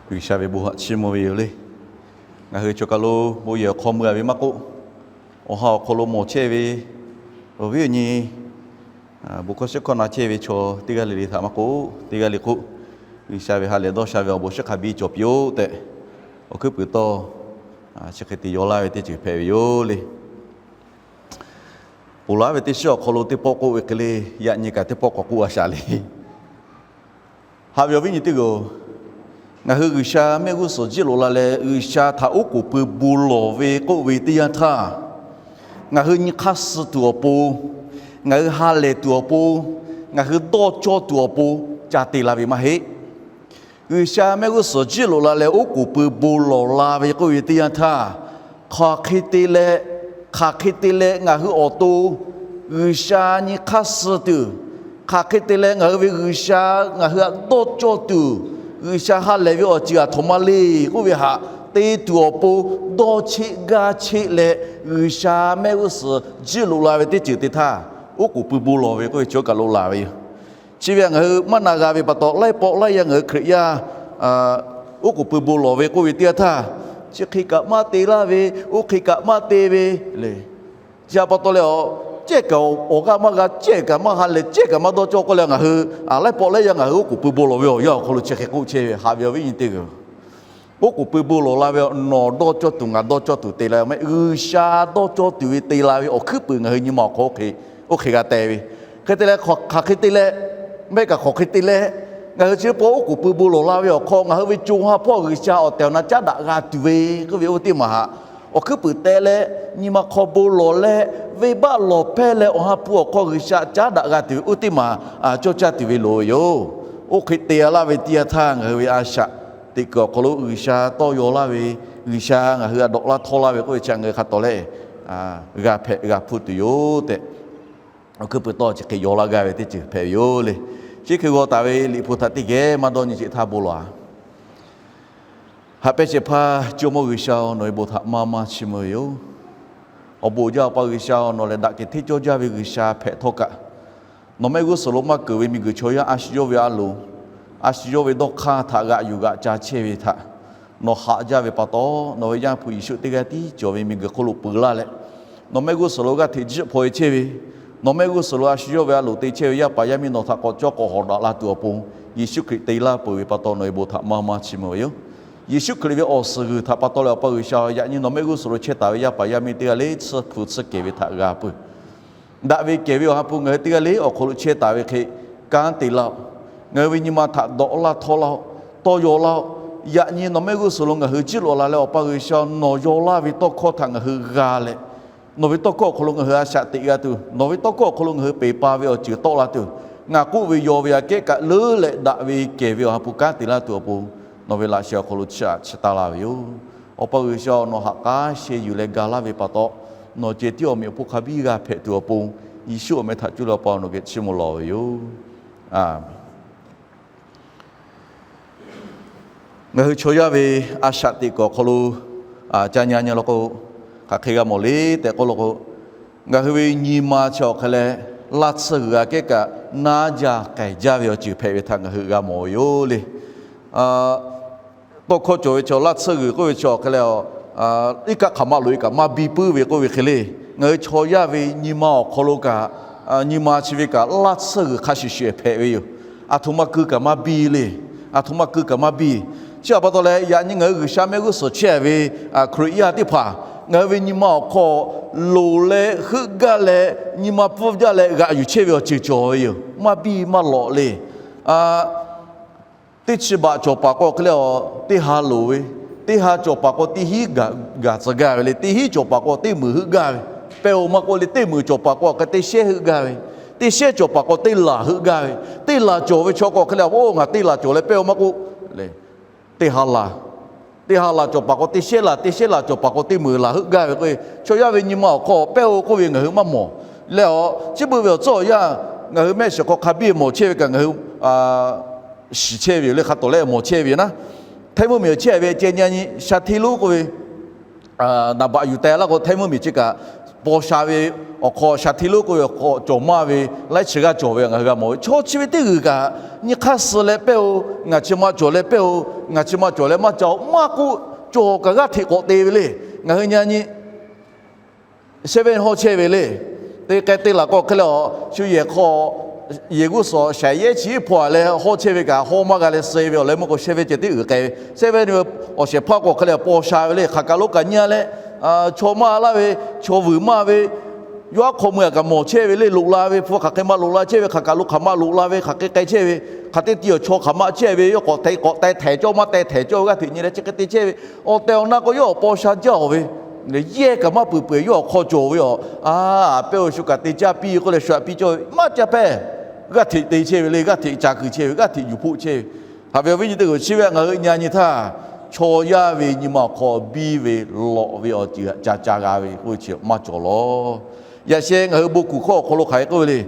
G'uiˬsha ve bon haꞈ chiˇ mvuh ve yoˬ le. Ngaˬ hui chaw kaˬ lo bon yehˬ awˬ hk'aw mui a ve maˇ k'oˆ, awˬ ha awˬ hk'aw lo mawˬ chehˇ ve awˬ viˉ awˬ nyi, bon hkawˇ shiˉ hkawˇ na chehˇ ve chaw teˇ g'aˇ le le htaꞈ maˇ k'oˆ, teˇ g'aˇ le k'oˆ, G'uiˬsha ve ha lehˬ dawˇ sha ve awˬ bon shiˉ hk'a biˇ cawˬ piˇ-oˆ tehꞈ, awˬ hkuiˉ puiˍ tawˇ chi hk'e te yaw laˇ ve teˇ ceuˬ hpehꞈ ve yoˬ le. Ponˬ laˬ ve teˇ shiˉ awˬ hk'aw lo teˇ pawˆ k'oˆ ve hk'e le, yaꞈ nyi kaꞈ teˇ pawˆ k'awꞈ k'oˆ a shaˍ le. Haꞈ ve awˬ viˉ nyi teˇ g'aˇ-oˬ, ngaˬ hui G'uiˬsha mehˆ g'uˇ suhˍ jiˇ loꞈ la leh G'uiˬsha htaꞈ oˉ k'oˍ pui bon lawˬ ve k'oˆ ve teˇ yanˇ htaˇ, ngaˬ hui nyi hk'aˇ suh tuˬ awˬ pon, ngaˬ hui ha lehˬ tuˬ awˬ pon, ngaˬ hui dawˇ cawˇ tuˬ awˬ pon ca te la ve maˇ heˆ. G'uiˬsha mehˆ g'uˇ suhˍ jiˇ loꞈ la leh oˉ k'oˍ pui bon lawˬ la ve k'oˆ ve teˇ yanˇ htaˇ, hk'aˬ hk'e te leh, hk'aˬ hk'e te leh ngaˬ hui awˬ to G'uiˬsha nyi hk'aˇ suh tuˬ, hk'aˬ hk'e te leh ngaˬ hui ve G'uiˬsha ngaˬ hui htaꞈ dawˇ cawˇ tuˬ, G'uiˬsha ha lehˬ ve awˬ ceuˬ aˬ htoꞈ ma le k'oˆ ve htaꞈ te tuˬ awˬ pon dawˇ cheˆ gaˇ cheˆ leh, G'uiˬsha mehˆ g'uˇ suhˍ jiˇ loꞈ la ve teˇ ceuˬ te htaˇ, oˉ k'oˍ pui bon lawˬ ve k'oˆ ve chi kaꞈ loꞈ la ve yoˬ. Chi ve ngaˬ hui maˇ na g'a ve pa taw, laiˉ pawˆ laiˉ yaˇ ngaˬ hui Hkriꞈ yaˇ oˉ k'oˍ pui bon lawˬ ve k'oˆ ve teˇ yanˇ htaˇ, chi hk'e kaꞈ maˇ te laˇ ve, oˇ hk'e kaꞈ maˇ te ve le. Chi htaꞈ pa taw leh, cehˇ kaꞈ awˬ g'aˇ maˇ g'a, cehˇ kaꞈ maˇ ha lehˬ, cehˇ kaꞈ maˇ dawˇ cawˇ k'oˆ leh, ngaˬ hui laiˉ pawˆ laiˉ yaˇ ngaˬ hui oˉ k'oˍ pui bon lawˬ ve awˬ yanˇ awˬ hk'aw lo chi hk'e k'oˆ chehˇ ve, haꞈ ve awˬ viˉ nyi teˇ g'aˇ-oˬ. Oˉ k'oˍ pui bon lawˬ la ve, nawˬ dawˇ cawˇ tuˬ ngaˬ dawˇ cawˇ tuˬ te la ve maˇ heˆ. G'uiˬsha dawˇ cawˇ tuˬ ve te la ve awˬ hkuiˉ puiˍ ngaˬ hui nyi ma awˬ hk'aw oˇ hk'e, oˇ hk'e g'a teh ve. Hk'e te leh hk'aˬ hk'e te leh, mehˆ kaꞈ hk'aˬ hk'e te leh, ngaˬ hui chi pa oˉ k'oˍ pui bon lawˬ la ve awˬ hk'aw ngaˬ hui ve co ha hpawˇ G'uiˬsha awˬ tehˬ awˬ na caˉ daꞈ g'a tuˬ ve k'oˆ ve oˇ teˇ maˬ haꞈ, awˬ hkuiˉ puiˍ teh leh, nyi ma hk'aw bon lawˬ leh, venˇbaˆ lawˬ hpehˇ leh awˬ ha hpu awˬ hk'aw G'uiˬsha caˉ daꞈ g'a tuˬ ve oˇ teˇ maˬ cawˇ caˇ tuˬ ve loˍ ve yoˬ. Oˇ hk'e te a laˇ ve teˇ yanˇ htaˇ ngaˬ hui ve a shaꞈ teꞈ kuiˬ awˬ hk'aw lo G'uiˬsha tawˇ yaw laˇ ve, G'uiˬsha ngaˬ hui htaꞈ dawꞈ laˇ htawˇ laˇ ve k'oˆ ve chi ngaˬ hui hk'a tawˍ leh g'a hpehꞈ g'a hpuˇ tuˬ yoˬ tehꞈ, awˬ hkuiˉ puiˍ tawˇ chi hk'e yaw laˇ gaˇ ve teˇ ceuˬ hpehꞈ ve yoˬ le. Chi hk'e g'aw taˍ ve Liꞈ hpu htaꞈ teˇ geh maˇ dawˇ nyi sheˍ htaˇ bon lawˬ-a. Haꞈ pehnˇ shehˍ hpaˇ Jawˇmawˇ G'uiˬsha-oˬ, nawˬ ve bon htaꞈ maˇ maˇ chiˇ mvuh ve yoˬ. Awˬ bon jaˇ Awˬ pa G'uiˬsha-oˬ, nawˬ lehˬ daꞈ kehˬ hteˇ cawˇ jaˇ ve G'uiˬsha hpehꞈ htawˇ kaꞈ, nawˬ mehˆ g'uˇ suhˍ lo maˇ keunˍ ve miˬguiˬ chaw yaˇ a shu yawˇ ve a loˍ, a shu yawˇ ve dawˇ hk'aˇ htaꞈ g'aꞈ yuˬ g'aꞈ ca chehˇ ve htaꞈ nawˬ haꞈ jaˇ ve pa taw, nawˬ ve Yaˇ hpu Yeˍsuˆ teˇ g'aˇ tiˉ cawˬ ve miˬguiˬ hk'oˆ lo peu laˇ leh, nawˬ mehˆ g'uˇ suhˍ lo g'aˇ hteꞈ jiˆ hpaw e chehˇ ve, nawˬ mehˆ g'uˇ suhˍ lo a shu yawˇ ve a loˍ te chehˇ ve yaˇ paˍ yaˇ miˇ nawˬ htaꞈ k'awꞈ cawˇ k'awꞈ hawꞈ daꞈ la tuˬ awˬ pon, Yeˍsuˆ Hkriꞈ te laˇ peuˬ ve pa taw nawˬ ve bon htaꞈ maˇ maˇ chiˇ mvuh ve yoˬ. Yeˍsuˆ Hkriꞈ ve awˬ suhˍ g'uiˬ htaꞈ pa taw leh Awˬ pa G'uiˬsha, yaꞈ nyi nawˬ mehˆ g'uˇ suhˍ lo chehˇ taˍ ve yaˇ paˍ yaˇ miˇ teˇ g'aˇ le tsuhˇ hpu tsuhˇ kehˬ ve htaꞈ g'a peuˬ. Daꞈ ve kehˬ ve awˬ ha hpu ngaˬ hui teˇ g'aˇ le awˬ hk'aw lo chehˇ taˍ ve hk'e kanˉ te laˇ-oˆ. Ngaˬ hui ve nyi ma htaꞈ dawꞈ laˇ htawˇ laˇ-oˆ, tawˇ yaw laˇ-oˆ. Yaꞈ nyi nawˬ mehˆ g'uˇ suhˍ lo ngaˬ hui jiˇ loꞈ la leh Awˬ pa G'uiˬsha nawˬ yaw laˇ ve tawˇ hkawˇ htaꞈ ngaˬ hui g'a leh, nawˬ ve tawˇ hkawˇ awˬ hk'aw lo ngaˬ hui a shaꞈ teꞈ g'a tuˬ, nawˬ ve tawˇ hkawˇ awˬ hk'aw lo ngaˬ hui peˬ pa ve awˬ ceuˬ tawˆ la tuˬ, ngaˬ k'oˆ ve yaw ve aꞈ kehˉ kaꞈ leuˉ leh daꞈ ve kehˬ ve awˬ ha hpu kanˉ te laˇ tuˬ awˬ pon, nawˬ ve laꞈ sheh awˬ hk'aw lo chiˇ aꞈ chiˇ taˇ laˇ ve yoˬ. Awˬ pa G'uiˬsha, nawˬ haꞈ k'aˉ sheh yuˬ leh ga laˇ ve pa taw, nawˬ ceh tiˉ awˬ meꞈ awˬ hponˇ hk'a biˇ g'a hpehꞈ tuˬ awˬ pon, Yeˍsuˆ awˬ meh htaꞈ cuˇ leh Awˬ pa nawˬ geh chiˇ mvuh lawˬ ve yoˬ. Ngaˬ hui chaw yaˇ ve a shaꞈ teꞈ kuiˬ awˬ hk'aw lo ca nyi nyi law k'o, hk'aˬ hk'e g'a mawˬ le tehꞈ k'oˆ law k'o, ngaˬ hui ve nyi ma chi awˬ hk'e leh, laˇ tsuhˇ g'uiˬ aꞈ kehˉ kaꞈ naˉ jaˇ k'ai jaˇ ve awˬ ceuˬ hpehꞈ ve htaꞈ ngaˬ hui g'a mawˬ ve yoˬ le. Tawˇ hkawˇ cawˬ ve chaw laˇ tsuhˇ g'uiˬ k'oˆ ve chaw awˬ hk'e leh, iˉ kaˆ hk'aˬ ma loꞈ e kaꞈ maˇ biˇ puiˉ ve k'oˆ ve hk'e le, ngaˬ hui chaw yaˇ ve nyi ma awˬ hk'aw lo kaꞈ, nyi ma chi ve kaꞈ laˇ tsuhˇ g'uiˬ hk'a shuˍ shuˍ hpehꞈ ve yoˬ. Aˬ htoꞈ ma keu kaꞈ maˇ biˇ le. Aˬ htoꞈ ma keu kaꞈ maˇ biˇ. Chi htaꞈ pa taw leh, yaꞈ nyi ngaˬ hui G'uiˬsha mehˆ g'uˇ suhˍ chehˇ ve Hkriꞈ yaˇ teˇ hpaˍ, ngaˬ hui ve nyi ma awˬ hk'aw loˍ leh heuˆ gaˇ leh, nyi ma pfuhˇ jaˇ leh g'aꞈ yuˬ chehˇ ve awˬ ceuˬ cawˬ ve yoˬ. Maˇ biˇ maˇ lawꞈ le. Teˇ chi baꞈ cawˬ paˍ k'o hk'e le, teˇ ha loˍ ve, teˇ ha cawˬ paˍ k'o teˇ hinˉ gaˬ tcuh gaˇ ve le. Teˇ hinˉ cawˬ paˍ k'o teˇ meunˍ heuˆ gaˇ ve, pehˇ-oˬ maˇ k'oˆ le. Teˇ meunˍ cawˬ paˍ k'o hk'e teˇ shehˉ heuˆ gaˇ ve, teˇ shehˉ cawˬ paˍ k'o teˇ laˬ heuˆ gaˇ ve, teˇ laˬ cawˬ ve chaw k'o hk'e le, oˇ ngaˬ teˇ laˬ cawˬ leh pehˇ-oˬ maˇ k'oˆ le. Teˇ ha laˬ, teˇ ha laˬ cawˬ paˍ k'o teˇ shehˉ laˬ, teˇ shehˉ laˬ cawˬ paˍ k'o teˇ meunˍ laˬ heuˆ gaˇ ve k'o, chaw yaˇ ve nyi ma awˬ hk'aw pehˇ-oˬ k'oˆ ve ngaˬ hui maˇ mawˬ. Leh awˬ chi beuꞈ ve awˬ tcuhˉ awˬ yanˇ ngaˬ hui mehˆ shiˍ hk'aw hk'a biˇ mawˬ chehˇ ve kaꞈ ngaˬ hui shiˍ chehˇ ve yoˬ le. Hk'a tawˍ leh mawˬ chehˇ ve yoˬ naˉ, Htaiˇ mvuhˇmiˬ awˬ chehˇ ve ceh nyi nyi sha hteˇ lonˉ k'oˆ ve naˍ baꞈ yuˬ teh laˇ k'o, Htaiˇ mvuhˇmiˬ chi kaꞈ paw sha ve awˬ hk'aw, shaˍ hti lonˉ k'oˆ ve awˬ hk'aw cawˬ maˇ ve laiˉ chi g'aˇ cawˬ ve ngaˬ hui g'a mawˬ ve. Chaw chi ve teˇ g'uiˬ kaꞈ nyi hk'aˇ suh leh pehˇ-o, ngaˬ chi ma cawˬ leh pehˇ-o, ngaˬ chi ma cawˬ leh maˇ ca-o maˇ k'oˆ, cawˬ kaꞈ g'aˇ hteꞈ k'awꞈ te ve le. Ngaˬ hui nyi nyi shehˇ vehˇ hawˇ chehˇ ve le. Te k'ai te laˬ k'o hk'e leh a shu yehˬ hk'aw, yehˬ g'uˇ suhˍ shaiˍ yehˇ chi hpaw-a leh hawˇ chehˇ ve kaꞈ hawˇ maˇ g'a leh suh ve awˬ leh meuˇ k'o shehˇ vehˇ ceh teˇ g'uiˬ k'ai ve. Shehˇ vehˇ ve awˬ shehˍ hpaˇ k'o hk'e leh paw sha ve le. Hk'aˬ kaˬ lo kaꞈ nyi-a leh, chaw maˇ laˇ ve, chaw vuiˬ maˇ ve, yawˇ aˉ hk'aw mui-a kaꞈ mawˬ chehˇ ve le. Loꞈ la ve hpu hk'aˬ hk'e maˇ loꞈ la chehˇ ve, hk'aˬ kaˬ lo hk'aˬ maˇ loꞈ la ve, hk'aˬ hk'e k'ai chehˇ ve, hk'aˬ teˇ ti awˬ chaw hk'aˬ maˇ chehˇ ve, yawˇ k'awꞈ te k'awꞈ te htehˍ cawˇ maˇ te htehˍ cawˇ ve g'aˇ hteꞈ nyi leh chi hk'e te chehˇ ve. Awˬ tehˬ awˬ na k'o yawˇ awˬ paw sha jaˇ-oˬ ve, yehˇ kaꞈ maˇ peuˬ peuˬ yawˇ awˬ hk'aw cawˬ ve a. A, pehˇ-o, shu kaꞈ te caˇ piˇ k'oˆ leh shu aꞈ piˇ cawˇ ve maˇ ca pehˇ. G'aˇ hteꞈ te chehˇ ve le, g'aˇ hteꞈ ca kuiˬ chehˇ ve, g'aˇ hteꞈ yuˬ hpoˆ chehˇ ve. Haꞈ ve awˬ viˉ nyi teˇ g'uiˬ, chi ve ngaˬ hui nyi nyi htaˇ, chaw yaˇ ve nyi ma awˬ hk'aw biˇ ve lawꞈ ve awˬ ceuˬ ca ca g'a ve k'oˆ ve chi maˇ cawˬ lawˬ. Yaꞈ sheh ngaˬ hui bon kuˬ hkawˇ awˬ hk'aw lo hk'aˬ hk'e k'oˆ ve le.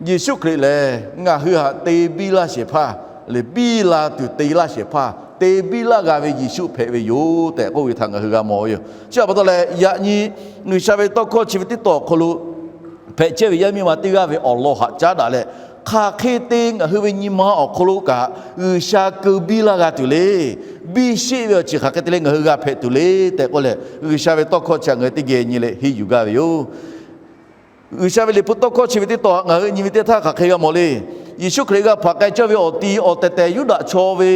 Yeˍsuˆ Hkriꞈ lehˬ ngaˬ hui htaꞈ te biˇ laˇ shehˍ hpaˇ, leh biˇ la tuˬ te laˇ shehˍ hpaˇ, te biˇ laˇ g'a ve Yeˍsuˆ hpehꞈ ve yoˬ tehꞈ k'oˆ ve htaꞈ ngaˬ hui g'a mawˬ ve yoˬ. Chi htaꞈ pa taw leh yaꞈ nyi G'uiˬsha ve tawˇ hkawˇ chi ve teˇ tawn awˬ hk'aw lo hpehꞈ chehˇ ve yaˇ miˇ ma teˇ g'aˇ ve awˬ lawn haꞈ caˉ daꞈ leh, hk'aˬ hk'e te ngaˬ hui ve nyi ma awˬ hk'aw lo kaꞈ G'uiˬsha keu biˇ laˇ g'a tuˬ le. Biˇ sheˆ ve awˬ ceuˬ hk'aˬ hk'e te leh ngaˬ hui g'a hpehꞈ tuˬ le tehꞈ k'oˆ leh, G'uiˬsha ve tawˇ hkawˇ chi htaꞈ ngaˬ hui teˇ geh nyi leh henˇ yuˬ gaˇ ve yoˬ. G'uiˬsha ve Liꞈ hpu tawˇ hkawˇ chi ve teˇ tawn ngaˬ hui nyi ve teˇ htaˇ hk'aˬ hk'e g'a mawˬ le. Yeˍsuˆ Hkriꞈ g'a hpaˍ k'ai cawˇ ve awˬ ti awˬ tehˬ tehˬ Yuˇdaꞈ chaw ve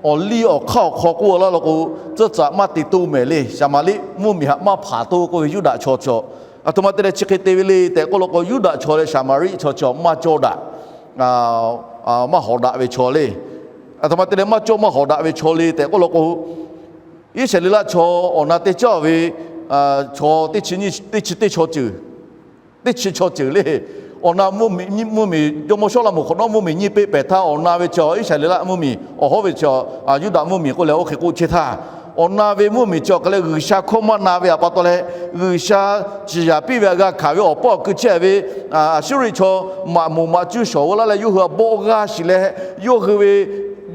awˬ liˇ awˬ hk'aˇ awˬ hk'aw k'oˆ laˇ law k'o, tcuhˇ tcuhꞈ maˇ te toˇ mehˍ le. Saˍmaˍriˆ mvuhˇmiˬ htaꞈ maˇ hpanˍ toˇ k'oˆ ve Yuˇdaꞈ chaw chi, aˬ htoꞈ ma te leh chi hk'e te ve le tehꞈ k'oˆ law k'o, Yuˇdaꞈ chaw leh Saˍmaˍriˆ chaw chi maˇ cawˇ daꞈ, maˇ hawˍ daꞈ ve chaw le. Aˬ htoꞈ ma te leh maˇ cawˇ maˇ hawˍ daꞈ ve chaw le tehꞈ k'oˆ law k'o, Iˉsaˍreˍlaˆ chaw awˬ na te caˇ ve chaw teˇ chi teˇ chaw ceuˬ, teˇ chi chaw ceuˬ le. Awˬ na mvuhˇmiˬ, jawˇmawˇ Sawˉlaꞈmonˍ hk'awꞈ nawˉ mvuhˇmiˬ nyiˇ peˆ pehˍ htaˇ, awˬ na ve chi Iˉsaˍreˍlaˆ mvuhˇmiˬ, awˬ hawˉ ve chi Yuˇdaꞈ mvuhˇmiˬ k'oˆ leh oˇ hk'e k'oˆ chehˇ htaˇ, awˬ na ve mvuhˇmiˬ chi awˬ hk'e leh G'uiˬsha hkawˇ maˇ na ve htaꞈ pa taw leh, G'uiˬsha ciˍ yanˍ piˇ ve htaꞈ g'a hkanˍ ve awˬ paˇ awˬ kui chehˇ ve Aˍsuˇriˆ chaw maꞈ moˍ maꞈ cuˇ shawˍ ve laˇ leh yawˇ hui htaꞈ bawˆ g'aˇ shiˍ leh, yawˇ hui ve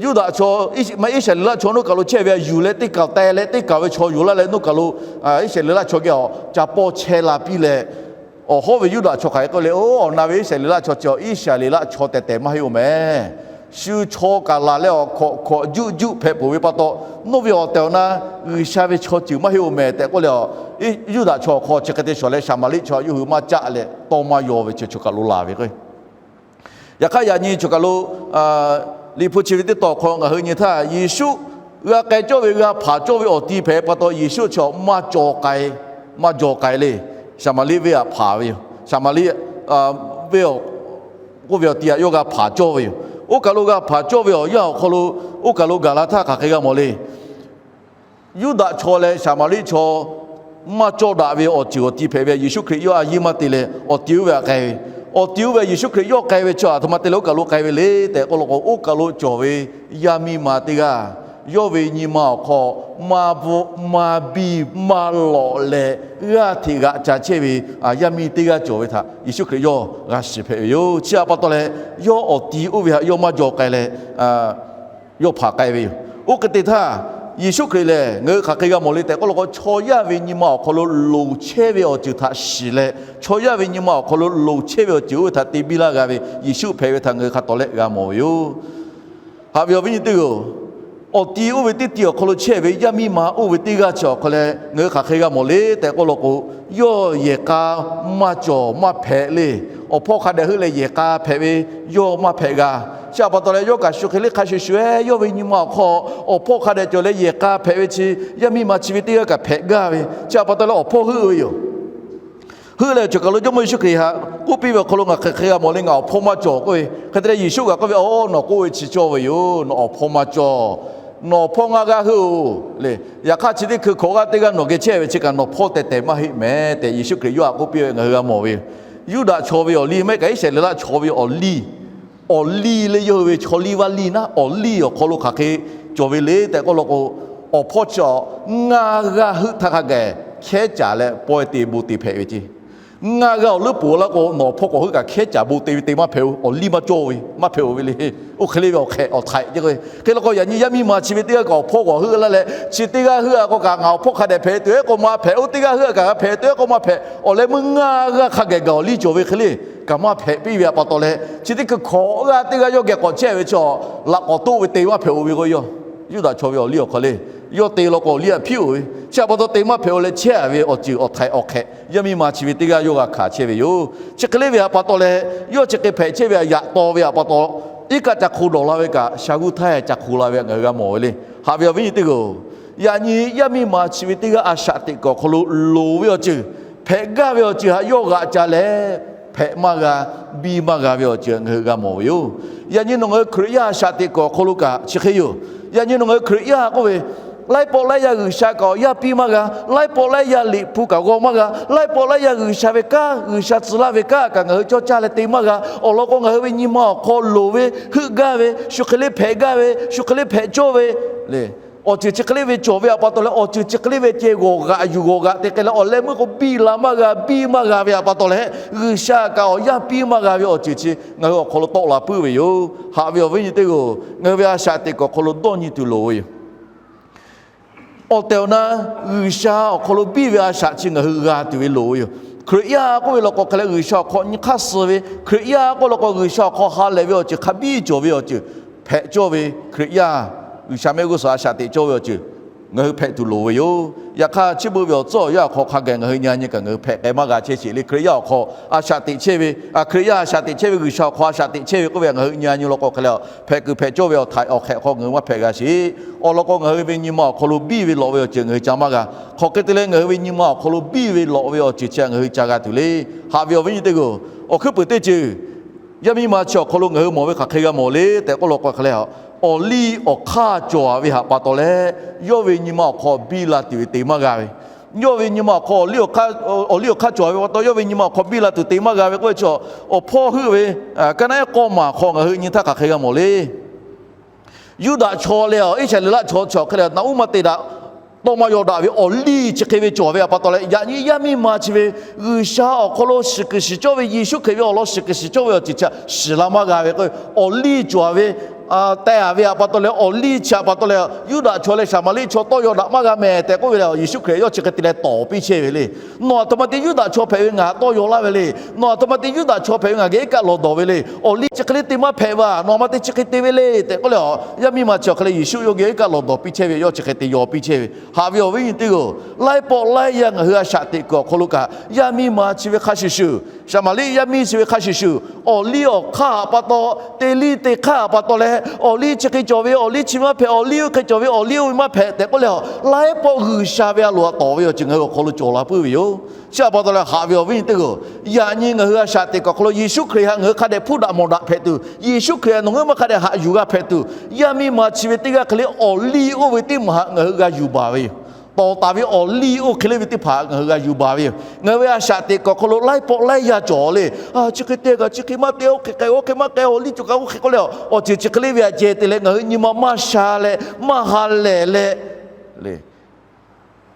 Yuˇdaꞈ chaw, Iˉsaˍreˍlaˆ chaw nawˬ kaˬ lo chehˇ ve htaꞈ yuˬ leh teˇ kaˬ te leh teˇ kaˬ ve chaw yuˬ laˇ leh nawˬ kaˬ lo Iˉsaˍreˍlaˆ chaw geh awˬ ca pawˇ chehˇ la piˇ leh, awˬ hawˉ ve Yuˇdaꞈ chaw hk'aˬ hk'e k'oˆ le, Oˇ, awˬ na ve Iˉsaˍreˍlaˆ chaw chi Iˉsaˍreˍlaˆ chaw tehˬ tehˬ maˇ heˆ-oˬ mehˍ. Shu chaw kaˬ laˬ leh awˬ hkawꞈ hkawꞈ juˆ juˆ hpehꞈ peuˬ ve pa taw, nawˬ ve awˬ tehˬ awˬ na G'uiˬsha ve chaw ceuˬ maˇ heˆ-oˬ mehˍ tehꞈ k'oˆ leh, Yuˇdaꞈ chaw awˬ hk'aw chi hk'e te shawˍ leh Saˍmaˍriˆ chaw yawˇ hui maˇ caˆ leh tawˇ maˇ yaw ve chi choˬ kaˬ lo laˬ ve k'o, yaꞈ hk'aˇ yaꞈ nyi choˬ kaˬ lo Liꞈ hpu chi ve teˇ tawn awˬ hk'aw ngaˬ hui nyi htaˇ, Yeˍsuˆ g'a k'ai cawˇ ve g'a hpanˍ cawˇ ve awˬ ti hpehꞈ pa taw, Yeˍsuˆ chi maˇ caw k'ai, maˇ jaw k'ai le. Saˍmaˍriˆ venˇ htaꞈ hpanˍ ve yoˬ. Saˍmaˍriˆ venˇ k'oˆ ve awˬ ti htaꞈ yawˇ g'a hpanˍ cawˇ ve yoˬ. Oˇ kaˬ lo g'a hpanˍ cawˇ ve awˬ yanˇ awˬ hk'aw lo, oˇ kaˬ lo gaˬ la htaˇ hk'aˬ hk'e g'a mawˬ le. Yuˇdaꞈ chaw leh Saˍmaˍriˆ chaw maˇ cawˇ daꞈ ve awˬ ceuˬ awˬ ti hpehꞈ ve, Yeˍsuˆ Hkriꞈ yawˇ a yiˇ maˇ te leh awˬ ti oˇ ve htaꞈ k'ai ve. Awˬ ti oˇ ve Yeˍsuˆ Hkriꞈ yawˇ k'ai ve chi aˬ htoꞈ ma te leh oˇ kaˬ lo k'ai ve le tehꞈ k'oˆ law k'o, oˇ kaˬ lo cawˬ ve yaˇ miˇ ma teˇ g'aˇ, yawˇ ve nyi ma awˬ hk'aw maˇ bvuhˆ maˇ biˇ maˇ lawꞈ leh g'aˇ hteꞈ g'aꞈ ca chehˇ ve yaˇ miˇ teˇ g'aˇ cawˬ ve htaꞈ Yeˍsuˆ Hkriꞈ yawˇ g'a shiˍ hpehꞈ ve yoˬ. Chi htaꞈ pa taw leh, yawˇ awˬ ti oˇ ve htaꞈ yawˇ maˇ jaw k'ai leh, yawˇ hpanˍ k'ai ve yoˬ. Oˇ hk'e te htaˇ, Yeˍsuˆ Hkriꞈ lehˬ ngaˬ hui hk'aˬ hk'e g'a mawˬ le tehꞈ k'oˆ law k'o, chaw yaˇ ve nyi ma awˬ hk'aw lo loˍ chehˇ ve awˬ ceuˬ htaꞈ shiˍ leh, chaw yaˇ ve nyi ma awˬ hk'aw lo loˍ chehˇ ve awˬ ceuˬ oˇ ve htaꞈ te biˇ laˇ g'a ve Yeˍsuˆ hpehꞈ ve htaꞈ ngaˬ hui hk'a tawˍ lehˆ g'a mawˬ ve yoˬ. Haꞈ ve awˬ viˉ nyi teˇ hpaˍ-oˬ, awˬ ti oˇ ve teˇ ti awˬ hk'aw lo chehˇ ve yaˇ miˇ ma oˇ ve teˇ g'aˇ chi awˬ hk'aw leh ngaˬ hui hk'aˬ hk'e g'a mawˬ le tehꞈ k'oˆ law k'o, yawˇ yehˬ k'a maˇ cawˬ maˇ hpehꞈ le. Awˬ hpawˇ hk'a dehꞈ heuˆ leh yehˬ k'a hpehꞈ ve yawˇ maˇ hpehꞈ g'a. Chi htaꞈ pa taw leh yawˇ kaꞈ shu hk'e le hk'a shuˍ shuˍ-eˬ yawˇ ve nyi ma awˬ hk'aw awˬ hpawˇ hk'a dehꞈ cawˬ leh yehˬ k'a hpehꞈ ve chi, yaˇ miˇ ma chi ve teˇ g'aˇ kaꞈ hpehꞈ gaˇ ve. Chi htaꞈ pa taw leh awˬ hpawˇ heuˆ ve yoˬ. Heuˆ leh choˬ kaˬ lo Jawˇmawˇ Yeˍsuˆ Hkriꞈ htaꞈ k'oˆ piˇ ve awˬ hk'aw lo ngaˬ hk'aˬ hk'e g'a mawˬ le, ngaˬ awˬ hpawˇ maˇ cawˬ k'oˆ ve. Hk'e te leh Yeˍsuˆ kaꞈ k'oˆ ve, Oˇ, nawˬ k'oˆ ve chi cawˇ ve yoˬ. Nawˬ awˬ hpawˇ maˇ cawˬ. Nawˬ awˬ hpawˇ ngaˇ g'aˇ heuˆ-oˬ le. Yaꞈ hk'aˇ chi teˇ hkui hkawꞈ g'aˇ teˇ g'aˇ nawˬ geh chehˇ ve chi kaꞈ nawˬ hpawˇ tehˬ tehˬ maˇ heˆ mehˍ tehꞈ Yeˍsuˆ Hkriꞈ yawˇ htaꞈ k'oˆ piˇ ve ngaˬ hui g'a mawˬ ve yoˬ. Yuˇdaꞈ chaw ve awˬ liˇ maˇ heˆ kaꞈ Iˉsaˍreˍlaˆ chaw ve awˬ liˇ, awˬ liˇ leh yawˇ hui ve chaw liˇ vaˇ liˇ naˉ awˬ liˇ awˬ hk'aw lo hk'aˬ hk'e cawˬ ve le tehꞈ k'oˆ law k'o, awˬ hpawˇ chi awˬ ngaˇ g'aˇ heuˆ htaˇ hk'a gaˬ hkehˉ caˍ leh pawehˇ te bon te hpehꞈ ve ceˇ. Ngaˇ g'aˇ awˬ leuˉ poˬ la k'o, nawˬ awˬ hpawˇ k'awꞈ heuˆ kaꞈ hkehˉ caˍ bon te ve te maˇ hpehꞈ-o. Awˬ liˇ maˇ cawˇ ve, maˇ hpehꞈ-o ve le. Oˇ hk'e le ve awˬ hk'ehꞈ awˬ htaiꞈ ce k'o, hk'e la k'o yaꞈ nyi yaˇ miˇ ma chi ve teˇ g'aˇ kaꞈ awˬ hpawˇ k'awꞈ heuˆ laˇ leh, chi teˇ g'aˇ heuˆ-a k'o kaꞈ ngaˬ awˬ hpawˇ hk'a dehꞈ hpehꞈ tuˬ-e k'o maˇ hpehꞈ, oˇ teˇ g'aˇ heuˆ-a kaꞈ hk'a hpehꞈ tuˬ-e k'o maˇ hpehꞈ. Awˬ leh meuˇ ngaˇ g'aˇ hk'a gaˬ gaˬ awˬ liˇ cawˬ ve hk'e le, kaꞈ maˇ hpehꞈ piˇ ve htaꞈ pa taw leh, chi teˇ hkui hkawꞈ g'aˇ teˇ g'aˇ yawˇ geh k'awꞈ chehˇ ve chi, laꞈ k'awꞈ toˆ ve te maˇ hpehꞈ-o ve k'o, yawˇ Yuˇdaꞈ chaw ve awˬ liˇ awˬ hk'aw le, yawˇ te law k'o awˬ liˇ htaꞈ hpiˉ-oˬ ve chi htaꞈ pa taw te maˇ hpehꞈ-o leh chehˇ-a ve awˬ ceuˬ awˬ htaiꞈ awˬ hk'ehꞈ yaˇ miˇ ma chi ve teˇ g'aˇ yawˇ g'a hkanˍ chehˇ ve yoˬ. Chi hk'e le ve htaꞈ pa taw leh, yawˇ chi hk'e hpehꞈ chehˇ ve htaꞈ yaꞈ taw ve htaꞈ pa taw, iˉ kaˆ ca hk'o dawˬ la ve kaꞈ sha g'uˇ htaˇ ca hk'o la ve htaꞈ ngaˬ hui g'a mawˬ ve le. Haꞈ ve awˬ viˉ nyi teˇ g'aˇ-oˬ, yaꞈ nyi yaˇ miˇ ma chi ve teˇ g'aˇ a shaꞈ teꞈ kuiˬ awˬ hk'aw lo loˍ ve awˬ ceuˬ, hpehꞈ gaˇ ve awˬ ceuˬ htaꞈ yawˇ g'aꞈ ca leh, hpehꞈ maˇ g'a, biˇ maˇ g'a ve awˬ ceuˬ htaꞈ ngaˬ hui g'a mawˬ ve yoˬ. Yaꞈ nyi nawˬ ngaˬ hui Hkriꞈ yaˇ a shaꞈ teꞈ kuiˬ awˬ hk'aw lo kaꞈ chi hk'e yoˬ. Yaꞈ nyi nawˬ ngaˬ hui Hkriꞈ yaˇ k'oˆ ve, laiˉ pawˆ laiˉ yaˇ G'uiˬsha kaꞈ awˬ yaˇ piˇ maˇ g'a, laiˉ pawˆ laiˉ yaˇ liꞈ hpu kaꞈ g'aw maˇ g'a, laiˉ pawˆ laiˉ yaˇ G'uiˬsha ve kanˉ, G'uiˬsha tcuh laˇ ve kanˉ kaꞈ ngaˬ hui cawˇ caˇ leh te maˇ g'a. Awˬ lawn k'o, ngaˬ hui ve nyi ma awˬ hk'aw loˍ ve, heuˆ gaˇ ve, shu hk'e le hpehꞈ gaˇ ve, shu hk'e le hpehꞈ cawˇ ve le, awˬ ceuˬ chi hk'e le ve cawˬ ve htaꞈ pa taw leh, awˬ ceuˬ chi hk'e le ve ceh g'awˬ g'aꞈ yuˬ g'awˬ g'aꞈ te k'ai leh, awˬ leh meuˇ k'o biˇ la maˇ g'a, biˇ maˇ g'a ve htaꞈ pa taw leh, G'uiˬsha kaꞈ awˬ yaˇ piˇ maˇ g'a ve awˬ ceuˬ chi ngaˬ hui awˬ hk'aw lo tawˆ la puiˉ ve yoˬ. Haꞈ ve awˬ viˉ nyi teˇ g'aˇ-oˬ, ngaˬ hui ve a shaꞈ teꞈ kuiˬ awˬ hk'aw lo dawˇ nyi tuˬ loˍ ve yoˬ. Awˬ tehˬ awˬ na G'uiˬsha awˬ hk'aw lo biˇ ve a shaꞈ chi ngaˬ hui g'a tuˬ ve loˍ ve yoˬ. Hkriꞈ yaˇ k'oˆ ve law k'o hk'e leh G'uiˬsha awˬ hk'aw nyi hk'aˇ suh ve, Hkriꞈ yaˇ k'oˆ law k'o G'uiˬsha awˬ hk'aw ha lehˬ ve awˬ ceuˬ hk'a biˇ cawˬ ve awˬ ceuˬ hpehꞈ cawˇ ve, Hkriꞈ yaˇ G'uiˬsha mehˆ g'uˇ suhˍ a shaꞈ teꞈ cawˇ ve awˬ ceuˬ ngaˬ hui hpehꞈ tuˬ loˍ ve yoˬ. Yaꞈ hk'aˇ, chi beuꞈ ve awˬ tcuhˉ awˬ yanˇ awˬ hk'aw hk'a gaˬ ngaˬ hui nyi nyi kaꞈ ngaˬ hui hpehꞈ k'ai maˇ g'a chehˇ sheˍ le. Hkriꞈ yaˇ awˬ hk'aw a shaꞈ teꞈ chehˇ ve, a, Hkriꞈ yaˇ a shaꞈ teꞈ chehˇ ve, G'uiˬsha awˬ hk'aw a shaꞈ teꞈ chehˇ ve k'oˆ ve htaꞈ ngaˬ hui nyi nyi law k'o hk'e leh, hpehꞈ kuiˬ hpehꞈ cawˇ ve awˬ htaiꞈ awˬ hk'ehꞈ hk'aw ngaˬ hui maˇ hpehꞈ g'a sheˍ. Awˬ lawn k'o, ngaˬ hui ve nyi ma awˬ hk'aw lo biˇ ve lawꞈ ve awˬ ceuˬ ngaˬ hui ca maˇ g'a. Hk'aˬ hk'e te leh ngaˬ hui ve nyi ma awˬ hk'aw lo biˇ ve lawꞈ ve awˬ ceuˬ chi htaꞈ ngaˬ hui ca g'a tuˬ le. Haꞈ ve awˬ viˉ nyi teˇ g'aˇ-oˬ, awˬ hkuiˉ puiˍ teˇ ceuˬ yaˇ miˇ ma chi awˬ hk'aw lo ngaˬ hui mawˬ ve hk'aˬ hk'e g'a mawˬ le tehꞈ k'oˆ law k'o hk'e leh, awˬ liˇ awˬ hk'aˇ cawˬ ve htaꞈ pa taw leh, yawˇ ve nyi ma awˬ hk'aw biˇ la tuˬ ve te maˇ g'a ve, yawˇ ve nyi ma awˬ hk'aw awˬ liˇ awˬ hk'aˇ cawˬ ve pa taw yawˇ ve nyi ma awˬ hk'aw biˇ la tuˬ te maˇ g'a ve k'oˆ ve chi, awˬ hpawˇ heuˆ ve, ka naˉ ehˉ k'awˇ maˬ hk'aw ngaˬ hui nyi htaˇ hk'aˬ hk'e g'a mawˬ le. Yuˇdaꞈ chaw leh Iˉsaˍreˍlaˆ chaw chi awˬ hk'e leh naꞈ uˉ maˇ te daꞈ, tawˇ maˇ yaw daꞈ ve awˬ liˇ chi hk'e ve cawˬ ve htaꞈ pa taw leh, yaꞈ nyi yaˇ miˇ ma chi ve G'uiˬsha awˬ hk'aw lo shiˍ kuiˬ shiˍ cawˇ ve, Yeˍsuˆ Hkriꞈ ve awˬ lawn shiˍ kuiˬ shiˍ cawˇ ve awˬ ceuˬ chi htaꞈ shiˍ la maˇ g'a ve k'o, awˬ liˇ cawˬ ve, teh-a ve htaꞈ pa taw leh awˬ liˇ chi htaꞈ pa taw leh Yuˇdaꞈ chaw leh Saˍmaˍriˆ chaw tawˇ yaw daꞈ maˇ g'a mehˍ tehꞈ k'oˆ ve leh, Yeˍsuˆ Hkriꞈ yawˇ chi hk'e te leh tawˍ piˇ chehˇ ve le. Nawˬ aˬ htoꞈ ma te Yuˇdaꞈ chaw hpehꞈ ve ngaˬ htaꞈ tawˇ yaw laˇ ve le. Nawˬ aˬ htoꞈ ma te Yuˇdaꞈ chaw hpehꞈ ve ngaˬ geh iˉ kaˆ lawˬ dawˬ ve le. Awˬ liˇ chi hk'e le te maˇ hpehꞈ vaˬ. Nawˬ aˬ htoꞈ ma te chi hk'e te ve le tehꞈ k'oˆ leh, yaˇ miˇ ma chi awˬ hk'e leh Yeˍsuˆ yawˇ geh iˉ kaˆ lawˬ dawˬ piˇ chehˇ ve, yawˇ chi hk'e te yaw piˇ chehˇ ve. Haꞈ ve awˬ viˉ nyi teˇ g'aˇ-oˬ, laiˉ pawˆ laiˉ yaˇ ngaˬ hui a shaꞈ teꞈ kuiˬ awˬ hk'aw lo kaꞈ, yaˇ miˇ ma chi ve hk'a shuˍ shuˍ, Saˍmaˍriˆ yaˇ miˇ chi ve hk'a shuˍ shuˍ, awˬ liˇ awˬ hk'aˇ htaꞈ pa taw, teˇ liˇ teˇ hk'aˇ htaꞈ pa taw leh, awˬ liˇ chi hk'e cawˬ ve awˬ liˇ chi maˇ hpehꞈ, awˬ liˇ oˇ hk'e cawˬ ve awˬ liˇ oˇ ve maˇ hpehꞈ tehꞈ k'oˆ leh, laiˉ pawˆ G'uiˬsha ve a loˍ htaꞈ tawˍ ve awˬ ceuˬ ngaˬ hui awˬ hk'aw lo cawˬ la puiˉ ve yoˬ. Chi htaꞈ pa taw leh haꞈ ve awˬ viˉ nyi teˇ g'aˇ-oˬ, yaꞈ nyi ngaˬ hui a shaꞈ teꞈ kuiˬ awˬ hk'aw lo Yeˍsuˆ Hkriꞈ htaꞈ ngaˬ hui hk'a dehꞈ hpuˇ daꞈ mawˬ daꞈ hpehꞈ tuˬ, Yeˍsuˆ Hkriꞈ htaꞈ nawˬ ngaˬ hui maˇ hk'a dehꞈ haꞈ yuˬ g'a hpehꞈ tuˬ, yaˇ miˇ ma chi ve teˇ g'aˇ hk'e le awˬ liˇ oˇ ve teˇ maˬ htaꞈ ngaˬ hui g'a yuˬ baˬ ve yoˬ. Tawˍ taˍ ve awˬ liˇ oˇ hk'e le ve teˇ hpaˍ ngaˬ hui g'a yuˬ baˬ ve yoˬ. Ngaˬ hui ve a shaꞈ teꞈ kuiˬ awˬ hk'aw lo laiˉ pawˆ laiˉ yaˇ cawˬ le. Chi hk'e te kaꞈ chi hk'e maˇ te, oˇ hk'e k'ai oˇ hk'e maˇ k'ai, awˬ liˇ cawˬ kaꞈ oˇ hk'e k'oˆ leh, awˬ ceuˬ chi hk'e le ve htaꞈ ceh te leh ngaˬ hui nyi ma maˇ sha leh, maˇ ha lehˬ leh,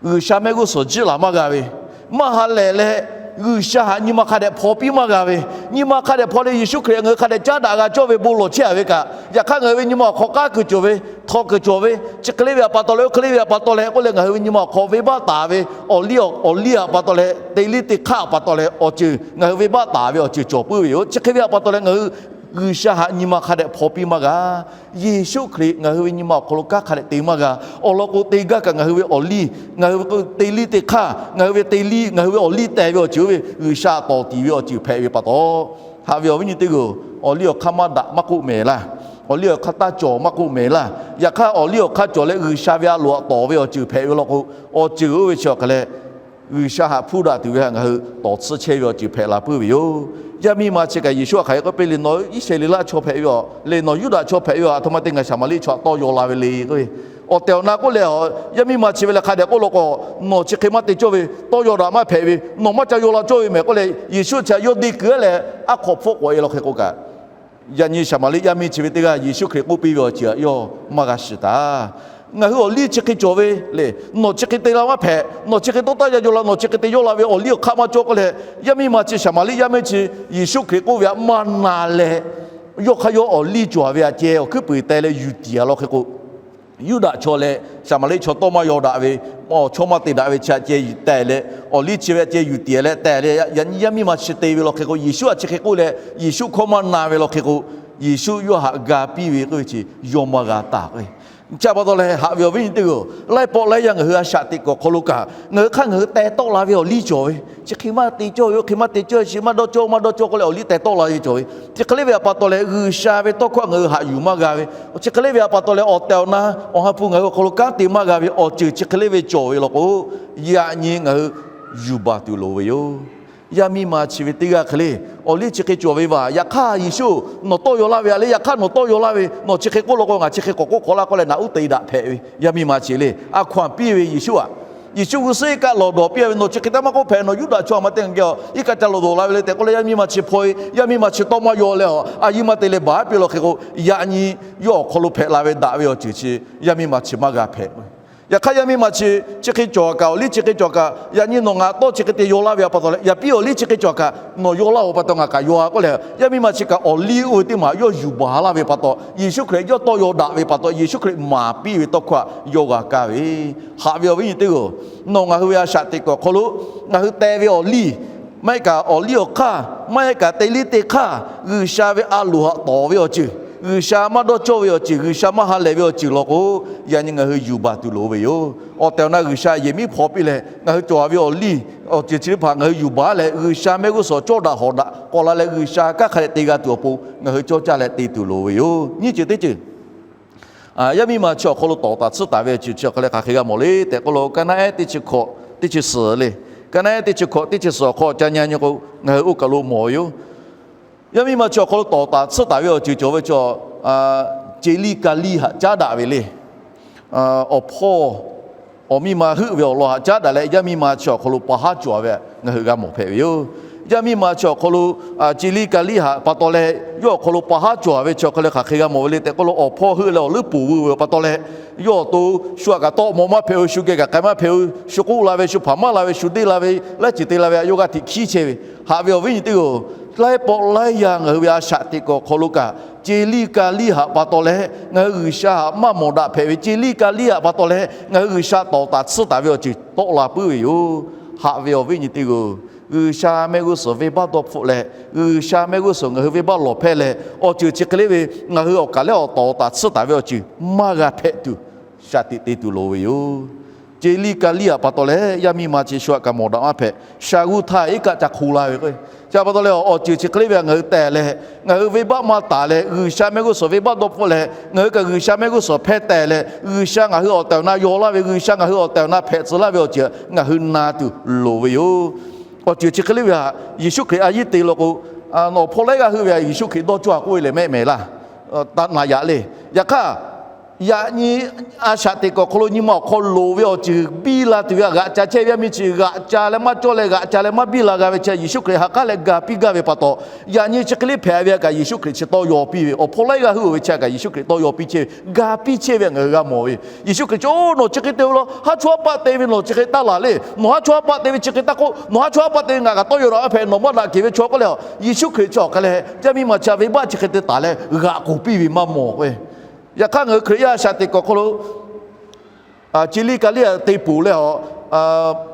G'uiˬsha mehˆ g'uˇ suhˍ jiˆ laˬ maˇ g'a ve, maˇ ha lehˬ leh, G'uiˬsha htaꞈ nyi ma hk'a dehꞈ hpaw piˇ maˇ g'a ve, nyi ma hk'a dehꞈ hpaw leh Yeˍsuˆ Hkriꞈ ngaˬ hui hk'a dehꞈ caˉ daꞈ g'a cawˇ ve bon lawˬ chehˇ-a ve kaꞈ, yaꞈ hk'aˇ ngaˬ hui ve nyi ma awˬ hk'aw k'aˉ kuiˬ cawˬ ve, htaw kuiˬ cawˬ ve, chi hk'e le ve htaꞈ pa taw leh oˇ hk'e le ve htaꞈ pa taw leh k'oˆ leh ngaˬ hui ve nyi ma awˬ hk'aw venˇbaˆ taˍ ve awˬ liˇ, awˬ liˇ htaꞈ pa taw leh, teˇ liˇ teˇ hk'aˇ htaꞈ pa taw leh awˬ ceuˬ ngaˬ hui venˇbaˆ taˍ ve awˬ ceuˬ cawˬ puiˉ ve yoˬ. Chi hk'e ve htaꞈ pa taw leh ngaˬ hui G'uiˬsha htaꞈ nyi ma hk'a dehꞈ hpaw piˇ maˇ g'a. Yeˍsuˆ Hkriꞈ ngaˬ hui ve nyi ma awˬ hk'aw lo kanˉ hk'a dehꞈ te maˇ g'a. Awˬ lawn k'o, te gaˇ kaꞈ ngaˬ hui ve awˬ liˇ, ngaˬ hui ve teˇ liˇ teˇ hk'aˇ, ngaˬ hui ve teˇ liˇ, ngaˬ hui ve awˬ liˇ teh ve awˬ ceuˬ oˇ ve G'uiˬsha htaꞈ tawˍ tiˍ ve awˬ ceuˬ hpehꞈ ve pa taw, haꞈ ve awˬ viˉ nyi teˇ g'aˇ-oˬ, awˬ liˇ awˬ hk'aˇ maˇ daꞈ maˇ k'oˆ mehˍ laˇ. Awˬ liˇ awˬ hk'aˇ taˇ cawˬ maˇ k'oˆ mehˍ laˇ. Yaꞈ hk'aˇ, awˬ liˇ awˬ hk'aˇ cawˬ leh G'uiˬsha ve a loˍ htaꞈ tawˍ ve awˬ ceuˬ hpehꞈ ve law k'o, awˬ ceuˬ oˇ ve chi awˬ hk'e leh G'uiˬsha htaꞈ hpuˇ daꞈ tuˬ ve htaꞈ ngaˬ hui tawˍ tsuhˇ chehˇ ve awˬ ceuˬ hpehꞈ la puiˉ ve yoˬ. Yaˇ miˇ ma chi kaꞈ Yeˍsuˆ htaꞈ hk'aˬ hk'e k'oˆ piˇ le, nawˬ Iˉsaˍreˍlaˆ chaw hpehꞈ ve yoˬ le, nawˬ Yuˇdaꞈ chaw hpehꞈ ve yoˬ, aˬ htoꞈ ma te ngaˬ Saˍmaˍriˆ chaw htaꞈ tawˇ yaw la ve le k'oˆ ve. Awˬ tehˬ awˬ na k'oˆ leh, yaˇ miˇ ma chi ve leh hk'a dehꞈ k'oˆ law k'o, nawˬ chi hk'e maˇ te cawˇ ve, tawˇ yaw daꞈ maˇ hpehꞈ ve, nawˬ maˇ ca yaw la cawˇ ve mehˍ k'oˆ leh, Yeˍsuˆ chi htaꞈ yawˇ deˇ kuiˬ-a leh aˉ hk'aw hpfuhˆ k'awꞈ e law hk'e k'o kaꞈ, yaꞈ nyi Saˍmaˍriˆ yaˇ miˇ chi ve teˇ g'aˇ Yeˍsuˆ Hkriꞈ k'oˆ piˇ ve awˬ ceuˬ htaꞈ yawˇ maˇ g'a shiˍ taˍ. Ngaˬ hui awˬ liˇ chi hk'e cawˬ ve le. Nawˬ chi hk'e te la maˇ hpehꞈ. Nawˬ chi hk'e tawˇ taˇ yaˇ jaw la. Nawˬ chi hk'e te yawˇ la ve awˬ liˇ awˬ hk'aˇ maˇ cawˇ k'oˆ leh, yaˇ miˇ ma chi Saˍmaˍriˆ yaˇ miˇ chi Yeˍsuˆ Hkriꞈ k'oˆ ve htaꞈ maˇ na leh, yawˇ hk'aˇ yawˇ awˬ liˇ cawˬ ve htaꞈ ceh awˬ hkuiˉ puiˍ teh leh yuˬ tiˍ a law hk'e k'o, Yuˇdaꞈ chaw leh Saˍmaˍriˆ chaw tawˇ maˇ yaw daꞈ ve, awˬ chawˇ maˇ te daꞈ ve chi htaꞈ ceh yuˬ teh leh, awˬ liˇ chi ve htaꞈ ceh yuˬ tiˍ leh teh leh, yaꞈ nyi yaˇ miˇ ma chi te ve law hk'e k'o, Yeˍsuˆ htaꞈ chi hk'e k'oˆ leh Yeˍsuˆ hkawˇ maˇ na ve law hk'e k'o, Yeˍsuˆ yawˇ htaꞈ ga piˇ ve k'oˆ ve chi yawˇ maˇ g'a taˍ k'o, chi htaꞈ pa taw leh haꞈ ve awˬ viˉ nyi teˇ g'aˇ-oˬ, laiˉ pawˆ laiˉ yaˇ ngaˬ hui a shaꞈ teꞈ kuiˬ awˬ hk'aw lo kaꞈ ngaˬ hui hk'aˇ ngaˬ hui teh tawˆ la ve awˬ liˇ cawˬ ve, chi hk'e maˇ te cawˇ ve, oˇ hk'e maˇ te cawˇ, chi maˇ dawˇ cawˇ, maˇ dawˇ cawˇ k'oˆ leh awˬ liˇ teh tawˆ la ve cawˬ ve. Chi hk'e le ve htaꞈ pa taw leh G'uiˬsha ve tawˇ hkawˇ ngaˬ hui haꞈ yuˬ maˇ g'a ve, chi hk'e le ve htaꞈ pa taw leh awˬ tehˬ awˬ na Awˬ ha hpu ngaˬ hui awˬ hk'aw lo kanˉ te maˇ g'a ve awˬ ceuˬ chi hk'e le ve cawˬ ve law k'o, yaꞈ nyi ngaˬ hui yuˬ baˬ tuˬ loˍ ve yoˬ. Yaˇ miˇ ma chi ve teˇ g'aˇ hk'e le, awˬ liˇ chi hk'e cawˬ ve vaˬ. Yaꞈ hk'aˇ Yeˍsuˆ, nawˬ tawˇ yaw laˇ ve a le. Yaꞈ hk'aˇ nawˬ tawˇ yaw laˇ ve, nawˬ chi hk'e k'oˆ law k'o, ngaˬ chi hk'e k'awꞈ k'oˆ hk'awꞈ laˇ k'oˆ leh naꞈ uˉ te daꞈ hpehꞈ ve yaˇ miˇ ma chi le. A hkaw-anˬ piˇ ve Yeˍsuˆ aꞈ, Yeˍsuˆ g'uˇ suhˉ iˉ kaˆ lawˬ dawˬ piˇ ve, nawˬ chi hk'e taˇ maˇ k'oˆ hpehꞈ, nawˬ Yuˇdaꞈ chaw htaꞈ maˇ te ngaˬ geh a iˉ kaˆ ca lawˬ dawˬ la ve le tehꞈ k'oˆ leh, yaˇ miˇ ma chi hpaw-e, yaˇ miˇ ma chi tawˇ maˇ yaw leh a, a yiˇ maˇ te leh baˬ piˇ law hk'e k'o, yaꞈ nyi yawˇ awˬ hk'aw lo hpehꞈ la ve daꞈ ve awˬ ceuˬ chi yaˇ miˇ ma chi maˇ g'a hpehꞈ. Yaꞈ hk'aˇ yaˇ miˇ ma chi, chi hk'e cawˬ kaꞈ, awˬ liˇ chi hk'e cawˬ kaꞈ, yaꞈ nyi nawˬ ngaˬ tawˇ chi hk'e te yaw laˇ ve pa taw leh, yaꞈ piˇ awˬ liˇ chi hk'e cawˬ kaꞈ nawˬ yaw laˇ-oˬ pa taw ngaˬ kaꞈ yaw-a k'oˆ leh, yaˇ miˇ ma chi kaꞈ awˬ liˇ oˇ ve teˇ maˬ yawˇ yuˬ baˬ laˇ ve pa taw, Yeˍsuˆ Hkriꞈ yawˇ tawˇ yaw daꞈ ve pa taw, Yeˍsuˆ Hkriꞈ maˍ piˇ ve tawˇ hkawˇ htaꞈ yawˇ g'a kaˇ ve. Haꞈ ve awˬ viˉ nyi teˇ g'aˇ-oˬ, nawˬ ngaˬ hui ve a shaꞈ teꞈ kuiˬ awˬ hk'aw lo ngaˬ hui teh ve awˬ liˇ, maˇ heˆ kaꞈ awˬ liˇ awˬ hk'aˇ, maˇ heˆ kaꞈ teˇ liˇ teˇ hk'aˇ, G'uiˬsha ve a loˍ htaꞈ tawˍ ve awˬ ceuˬ, G'uiˬsha maˇ dawˇ cawˇ ve awˬ ceuˬ, G'uiˬsha maˇ ha lehˬ ve awˬ ceuˬ law k'o, yaꞈ nyi ngaˬ hui yuˬ baˬ tuˬ loˍ ve yoˬ. Awˬ tehˬ awˬ na G'uiˬsha yehˬ miˉ hpaw piˇ leh ngaˬ hui cawˬ ve awˬ liˇ awˬ ceuˬ chi teˇ hpaˍ ngaˬ hui yuˬ baˬ leh, G'uiˬsha mehˆ g'uˇ suhˍ cawˇ daꞈ hawˍ daꞈ k'awꞈ la leh G'uiˬsha kanˉ hk'a dehꞈ te g'a tuˬ awˬ pon ngaˬ hui cawˇ caˇ leh te tuˬ loˍ ve yoˬ. Nyiˇ ceuˬ teˇ ceuˬ, yaˇ miˇ ma chi awˬ hk'aw lo tawˍ taˍ tsuhˇ taˍ ve awˬ ceuˬ chi awˬ hk'aw leh hk'aˬ hk'e g'a mawˬ le tehꞈ k'oˆ lo, Kaˇ naˆ ehˉ teˇ chi hkawꞈ teˇ chi suhˍ le. Kaˇ naˆ ehˉ teˇ chi hkawꞈ teˇ chi suhˍ awˬ hk'aw ca nyi nyi k'o, ngaˬ hui oˇ kaˬ lo mawˬ ve yoˬ. Yaˇ miˇ ma chi awˬ hk'aw lo tawˍ taˍ tsuhˇ taˍ ve awˬ ceuˬ cawˬ ve chaw, ce liˇ ka liˇ htaꞈ caˉ daꞈ ve le. Awˬ hpawˇ awˬ miˇ ma heuˆ ve awˬ lawn htaꞈ caˉ daꞈ leh, yaˇ miˇ ma chi awˬ hk'aw lo pa haˉ cawˬ ve htaꞈ ngaˬ hui g'a mawˬ hpehꞈ ve yoˬ. Yaˇ miˇ ma chi awˬ hk'aw lo ce liˇ ka liˇ htaꞈ pa taw leh, yawˇ awˬ hk'aw lo pa haˉ cawˬ ve chi awˬ hk'aw leh hk'aˬ hk'e g'a mawˬ ve le tehꞈ k'oˆ lo, awˬ hpawˇ heuˆ leh awˬ leuˉ poˬ vuiˬ ve pa taw leh, yawˇ awˬ to shu htaꞈ kaꞈ tawˆ maw maˇ hpehꞈ-o, shu geh kaꞈ k'ai maˇ hpehꞈ-o, shu k'oˆ la ve, shu hpaˍ maˇ la ve, shu deˇ la ve, laiˉ ceuˬ te la ve htaꞈ yawˇ g'aˇ hteꞈ hkiˉ chehˇ ve. Haꞈ ve awˬ viˉ nyi teˇ g'aˇ-oˬ, laiˉ pawˆ laiˉ yaˇ ngaˬ hui ve a shaꞈ teꞈ kuiˬ awˬ hk'aw lo kaꞈ, ce liˇ ka liˇ htaꞈ pa taw leh ngaˬ hui G'uiˬsha htaꞈ maˇ mawˬ daꞈ hpehꞈ ve, ce liˇ ka liˇ htaꞈ pa taw leh ngaˬ hui G'uiˬsha tawˍ taˍ tsuhˇ taˍ ve awˬ ceuˬ tawˆ la puiˉ ve yoˬ. Haꞈ ve awˬ viˉ nyi teˇ g'aˇ-oˬ, G'uiˬsha mehˆ g'uˇ suhˍ venˇbaˆ dawˇ hpfuhˆ leh, G'uiˬsha mehˆ g'uˇ suhˍ ngaˬ hui venˇbaˆ lawˬ hpehˇ leh, awˬ ceuˬ chi hk'e le ve ngaˬ hui awˬ kaˬ lehˉ awˬ tawˍ taˍ tsuhˇ taˍ ve awˬ ceuˬ maˇ g'a hpehꞈ tuˬ, shaˍ tiꞈ te tuˬ loˍ ve yoˬ. Ce liˇ ka liˇ htaꞈ pa taw leh yaˇ miˇ ma chi shu htaꞈ kaꞈ mawˬ daꞈ maˇ hpehꞈ, shaˍ g'uˇ htaˇ iˉ kaˆ ca hk'o la ve k'o, chi pa taw leh awˬ ceuˬ chi hk'e le ve ngaˬ hui tehˬ leh, ngaˬ hui venˇbaˆ maˇ taˍ leh G'uiˬsha mehˆ g'uˇ suhˍ venˇbaˆ dawˇ hpfuhˆ leh ngaˬ hui kaꞈ G'uiˬsha mehˆ g'uˇ suhˍ hpehˇ tehˬ leh, G'uiˬsha ngaˬ hui awˬ tehˬ awˬ na yaw laˇ ve, G'uiˬsha ngaˬ hui awˬ tehˬ awˬ na hpehꞈ tcuh laˇ ve awˬ ceuˬ ngaˬ hui na tuˬ loˍ ve yoˬ. Awˬ ceuˬ chi hk'e le ve htaꞈ Yeˍsuˆ Hkriꞈ a yiˉ te law k'o, nawˬ hpawˇ laiˉ g'aˇ heuˆ ve htaꞈ Yeˍsuˆ Hkriꞈ dawˇ cawˇ a k'oˆ ve lehˬ mehˆ mehˍ laˇ, taˇ na yaꞈ le. Yaꞈ hk'aˇ, yaꞈ nyi a shaꞈ teꞈ kuiˬ awˬ hk'aw lo nyi ma awˬ hk'aw loˍ ve awˬ ceuˬ biˇ la tuˬ ve htaꞈ g'aꞈ ca chehˇ ve yaˇ miˇ chi g'aꞈ ca leh maˇ cawˇ leh g'aꞈ ca leh maˇ biˇ la g'a ve chi Yeˍsuˆ Hkriꞈ ha k'aˉ leh ga piˇ gaˇ ve pa taw, yaꞈ nyi chi hk'e le hpehꞈ ve htaꞈ kaꞈ Yeˍsuˆ Hkriꞈ chi tawˇ yaw piˇ ve, awˬ hpawˇ laiˉ g'aˇ heuˆ-oˬ ve chi htaꞈ kaꞈ Yeˍsuˆ Hkriꞈ tawˇ yaw piˇ chehˇ ve, ga piˇ chehˇ ve htaꞈ ngaˬ hui g'a mawˬ ve. Yeˍsuˆ Hkriꞈ chi, Oˇ, nawˬ chi hk'e te ve law, haˉ chawˇ haˉ paˆ te ve, nawˬ chi hk'e taˇ laˬ le. Nawˬ haˉ chawˇ haˉ paˆ te ve chi hk'e taˇ k'oˆ, nawˬ haˉ chawˇ haˉ paˆ te ve ngaˬ kaꞈ tawˇ yaw daꞈ maˇ hpehꞈ, nawˬ maˇ daꞈ keˬ ve chaw k'oˆ leh, Yeˍsuˆ Hkriꞈ chi awˬ hk'a leh yaˇ miˇ ma chi venˇbaˆ chi hk'e te taˍ leh g'aꞈ k'oˬ piˇ ve maˇ mawˬ k'o, yaꞈ hk'aˇ ngaˬ hui Hkriꞈ yaˇ a shaꞈ teꞈ kuiˬ awˬ hk'aw lo ce liˇ ka liˇ htaꞈ te poˬ leh a,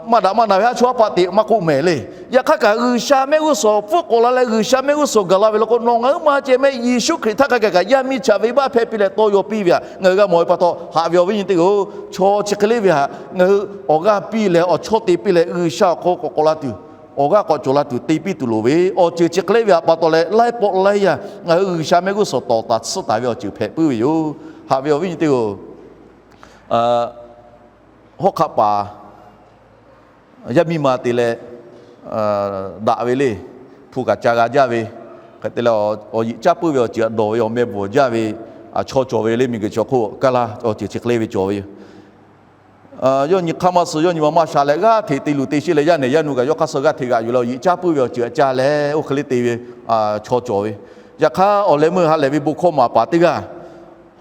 maˇ daꞈ maˇ na ve haˉ chawˇ haˉ paˆ te maˇ k'oˆ mehˍ le. Yaꞈ hk'aˇ kaꞈ G'uiˬsha mehˆ g'uˇ suhˍ pfuhˆ k'awꞈ la leh G'uiˬsha mehˆ g'uˇ suhˍ gaˬ la ve law k'o, nawˬ ngaˬ huiˉ ma ceh mehˆ Yeˍsuˆ Hkriꞈ htaˇ hk'a gaˬ kaꞈ yaˇ miˇ chi htaꞈ venˇbaˆ hpehˇ piˇ leh tawˇ yaw piˇ ve htaꞈ ngaˬ hui g'a mawˬ ve pa taw, haꞈ ve awˬ viˉ nyi teˇ g'aˇ-oˬ, chaw chi hk'e le ve htaꞈ ngaˬ hui awˬ g'aˇ piˇ leh awˬ chawˇ te piˇ leh G'uiˬsha awˬ hk'aw k'awꞈ k'awꞈ la tuˬ, awˬ g'aˇ k'awꞈ cawˬ la tuˬ te piˇ tuˬ loˍ ve awˬ ceuˬ chi hk'e le ve htaꞈ pa taw leh, laiˉ pawˆ laiˉ yaˇ ngaˬ hui G'uiˬsha mehˆ g'uˇ suhˍ tawˍ taˍ tsuhˇ taˍ ve awˬ ceuˬ hpehꞈ puiˉ ve yoˬ. Haꞈ ve awˬ viˉ nyi teˇ g'aˇ-oˬ, hawˉ hk'aˆ paˍ yaˇ miˇ ma te leh daꞈ ve le, hpu kaꞈ ca g'a jaˇ ve, hk'e te leh awˬ yiꞈ caˉ puiˉ ve awˬ ceuˬ htaꞈ dawˬ ve awˬ meh bvuhˬ jaˇ ve, chaw cawˬ ve le, miˬguiˬ chi awˬ hk'oˆ kaˇ laˇ awˬ ceuˬ chi hk'e le ve cawˬ ve yoˬ. Yawˇ nyi hk'aˇ maˇ suh, yawˇ nyi ma maˇ sha leh g'aˇ hteꞈ te luˬ te sheˆ leh yaˇ nehˬ yaˇ nu kaꞈ yawˇ hk'aˇ suh g'aˇ hteꞈ g'aꞈ yuˬ leh awˬ yiꞈ caˉ puiˉ ve awˬ ceuˬ htaꞈ ca leh oˇ hk'e le te ve chaw cawˬ ve. Yaꞈ hk'aˇ awˬ leh meuˇ ha lehˬ ve bon hkawˇ maˍ paˍ teˇ g'aˇ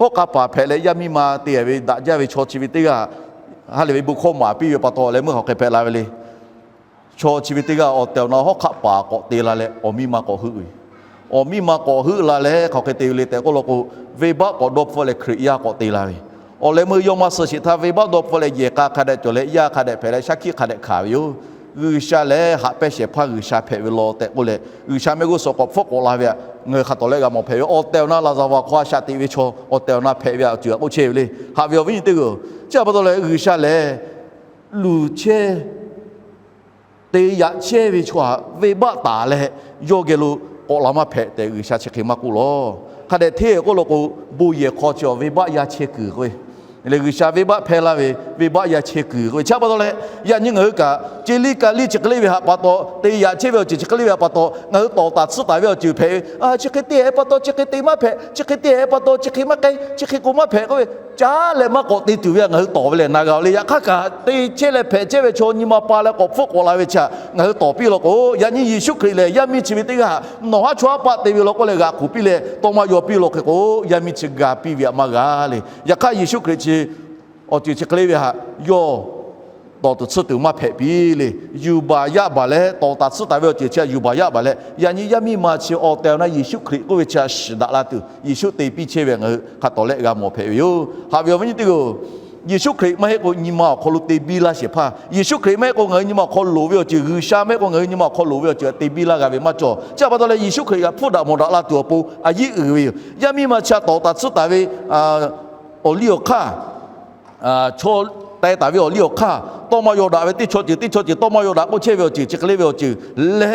hawˉ hk'aˆ paˍ hpehꞈ leh yaˇ miˇ ma te ve daꞈ jaˇ ve chaw chi ve teˇ g'aˇ, ha lehˬ ve bon hkawˇ maˍ piˇ ve pa taw leh meuˇ hk'aˬ hk'e hpehꞈ la ve le. Chaw chi ve teˇ g'aˇ awˬ tehˬ awˬ na hawˉ hk'aˆ paˍ k'awꞈ te la leh awˬ miˇ ma k'awꞈ heuˆ ve. Awˬ miˇ ma k'awꞈ heuˆ la leh hk'aˬ hk'e te ve le tehꞈ k'oˆ law k'o, venˇbaˆ k'awꞈ dawˇ hpfuhˆ leh Hkriꞈ yaˇ k'awꞈ te la ve. Awˬ leh meuˇ yawˇ maˇ suh sheˍ htaˇ venˇbaˆ dawˇ hpfuhˆ leh yehˬ k'a hk'a dehꞈ cawˬ leh yaˇ hk'a dehꞈ hpehꞈ leh shaˉ hkiˆ hk'a dehꞈ hkanˍ ve yoˬ. G'uiˬsha lehˬ haꞈ pehnˇ shehˍ hpaˇ G'uiˬsha hpehꞈ ve law tehꞈ k'oˆ leh, G'uiˬsha mehˆ g'uˇ suhˍ k'awꞈ hpfuhˆ k'awꞈ la ve htaꞈ ngaˬ hui hk'a tawˍ leh g'a mawˬ hpehꞈ ve. Awˬ tehˬ awˬ na laˍzaˍvaˍ hk'aw a shaꞈ teꞈ ve chaw awˬ tehˬ awˬ na hpehꞈ ve htaꞈ awˬ ceuˬ htaꞈ k'oˆ chehˇ ve le. Haꞈ ve awˬ viˉ nyi teˇ g'aˇ-oˬ, chi htaꞈ pa taw leh G'uiˬsha lehˬ luˬ chehˇ te yaꞈ chehˇ ve chaw htaꞈ venˇbaˆ taˍ leh yawˇ geh lo k'awꞈ la maˇ hpehꞈ tehꞈ G'uiˬsha chi hk'e maˇ k'oˆ lawˬ. Hk'a dehꞈ hteˇ k'oˆ law k'o, bon yehˬ hk'aw chi awˬ venˇbaˆ yaˇ chehˇ kuiˬ k'oˆ ve le. G'uiˬsha venˇbaˆ hpehˇ laˇ ve, venˇbaˆ yaˇ chehˇ kuiˬ k'oˆ ve chi htaꞈ pa taw leh, yaꞈ nyi ngaˬ hui kaꞈ ceˇ liˇ ka liˇ chi hk'e le ve htaꞈ pa taw, te yaꞈ chehˇ ve awˬ ceuˬ chi hk'e le ve htaꞈ pa taw ngaˬ hui tawˍ taˍ tsuhˇ taˍ ve awˬ ceuˬ hpehꞈ ve. Chi hk'e te pa taw chi hk'e te maˇ hpehꞈ, chi hk'e te pa taw chi hk'e maˇ k'ai, chi hk'e k'o maˇ hpehꞈ k'oˆ ve, caˉ leh maˇ k'awꞈ te tuˬ ve htaꞈ ngaˬ hui tawˍ ve lehˬ na g'a le. Yaꞈ hk'aˇ kaꞈ te chehˇ leh hpehꞈ chehˇ ve chaw nyi ma pa leh k'awꞈ hpfuhˆ k'awꞈ la ve chi htaꞈ ngaˬ hui tawˍ piˇ law k'o, yaꞈ nyi Yeˍsuˆ Hkriꞈ lehˬ yaˇ miˇ chi ve teˇ g'aˇ htaꞈ nawˬ haˉ chaw haˉ paˆ te ve law k'oˆ leh g'aꞈ k'oˬ piˇ leh tawˇ maˇ yaw piˇ law hk'e k'o, yaˇ miˇ chi ga piˇ ve htaꞈ maˇ g'a le. Yaꞈ hk'aˇ Yeˍsuˆ Hkriꞈ chi awˬ ceuˬ chi hk'e le ve htaꞈ yawˇ tawˍ tuˬ tsuhˇ tuˬ maˇ hpehꞈ piˇ le. Yuˬ baˬ yaˆ baˬ leh tawˍ taˍ tsuhˇ taˍ ve awˬ ceuˬ chi htaꞈ yuˬ baˬ yaˆ baˬ leh, yaꞈ nyi yaˇ miˇ ma chi awˬ tehˬ awˬ na Yeˍsuˆ Hkriꞈ k'oˆ ve chi htaꞈ shiˍ daꞈ la tuˬ Yeˍsuˆ te piˇ chehˇ ve ngaˬ hui hk'a tawˍ leh g'a mawˬ hpehꞈ ve yoˬ. Haꞈ ve awˬ viˉ nyi teˇ g'aˇ-oˬ, Yeˍsuˆ Hkriꞈ maˇ heˆ k'o nyi ma awˬ hk'aw lo te biˇ laˇ shehˍ hpaˇ, Yeˍsuˆ Hkriꞈ maˇ heˆ k'o ngaˬ hui nyi ma awˬ hk'aw loˍ ve awˬ ceuˬ, G'uiˬsha maˇ heˆ k'o ngaˬ hui nyi ma awˬ hk'aw loˍ ve awˬ ceuˬ htaꞈ te biˇ laˇ g'a ve maˇ cawˬ. Chi htaꞈ pa taw leh Yeˍsuˆ Hkriꞈ g'a hpfuhˇ daꞈ mawˬ daꞈ la tuˬ awˬ pon a yiˉ uiˍ ve yoˬ. Yaˇ miˇ ma chi htaꞈ tawˍ taˍ tsuhˇ taˍ ve awˬ liˇ awˬ hk'aˇ, chaw teh taˍ ve awˬ liˇ awˬ hk'aˇ, tawˇ maˇ yaw daꞈ ve teˇ chaw ceuˬ teˇ chaw ceuˬ tawˇ maˇ yaw daꞈ k'oˆ chehˇ ve awˬ ceuˬ chi hk'e le ve awˬ ceuˬ leh,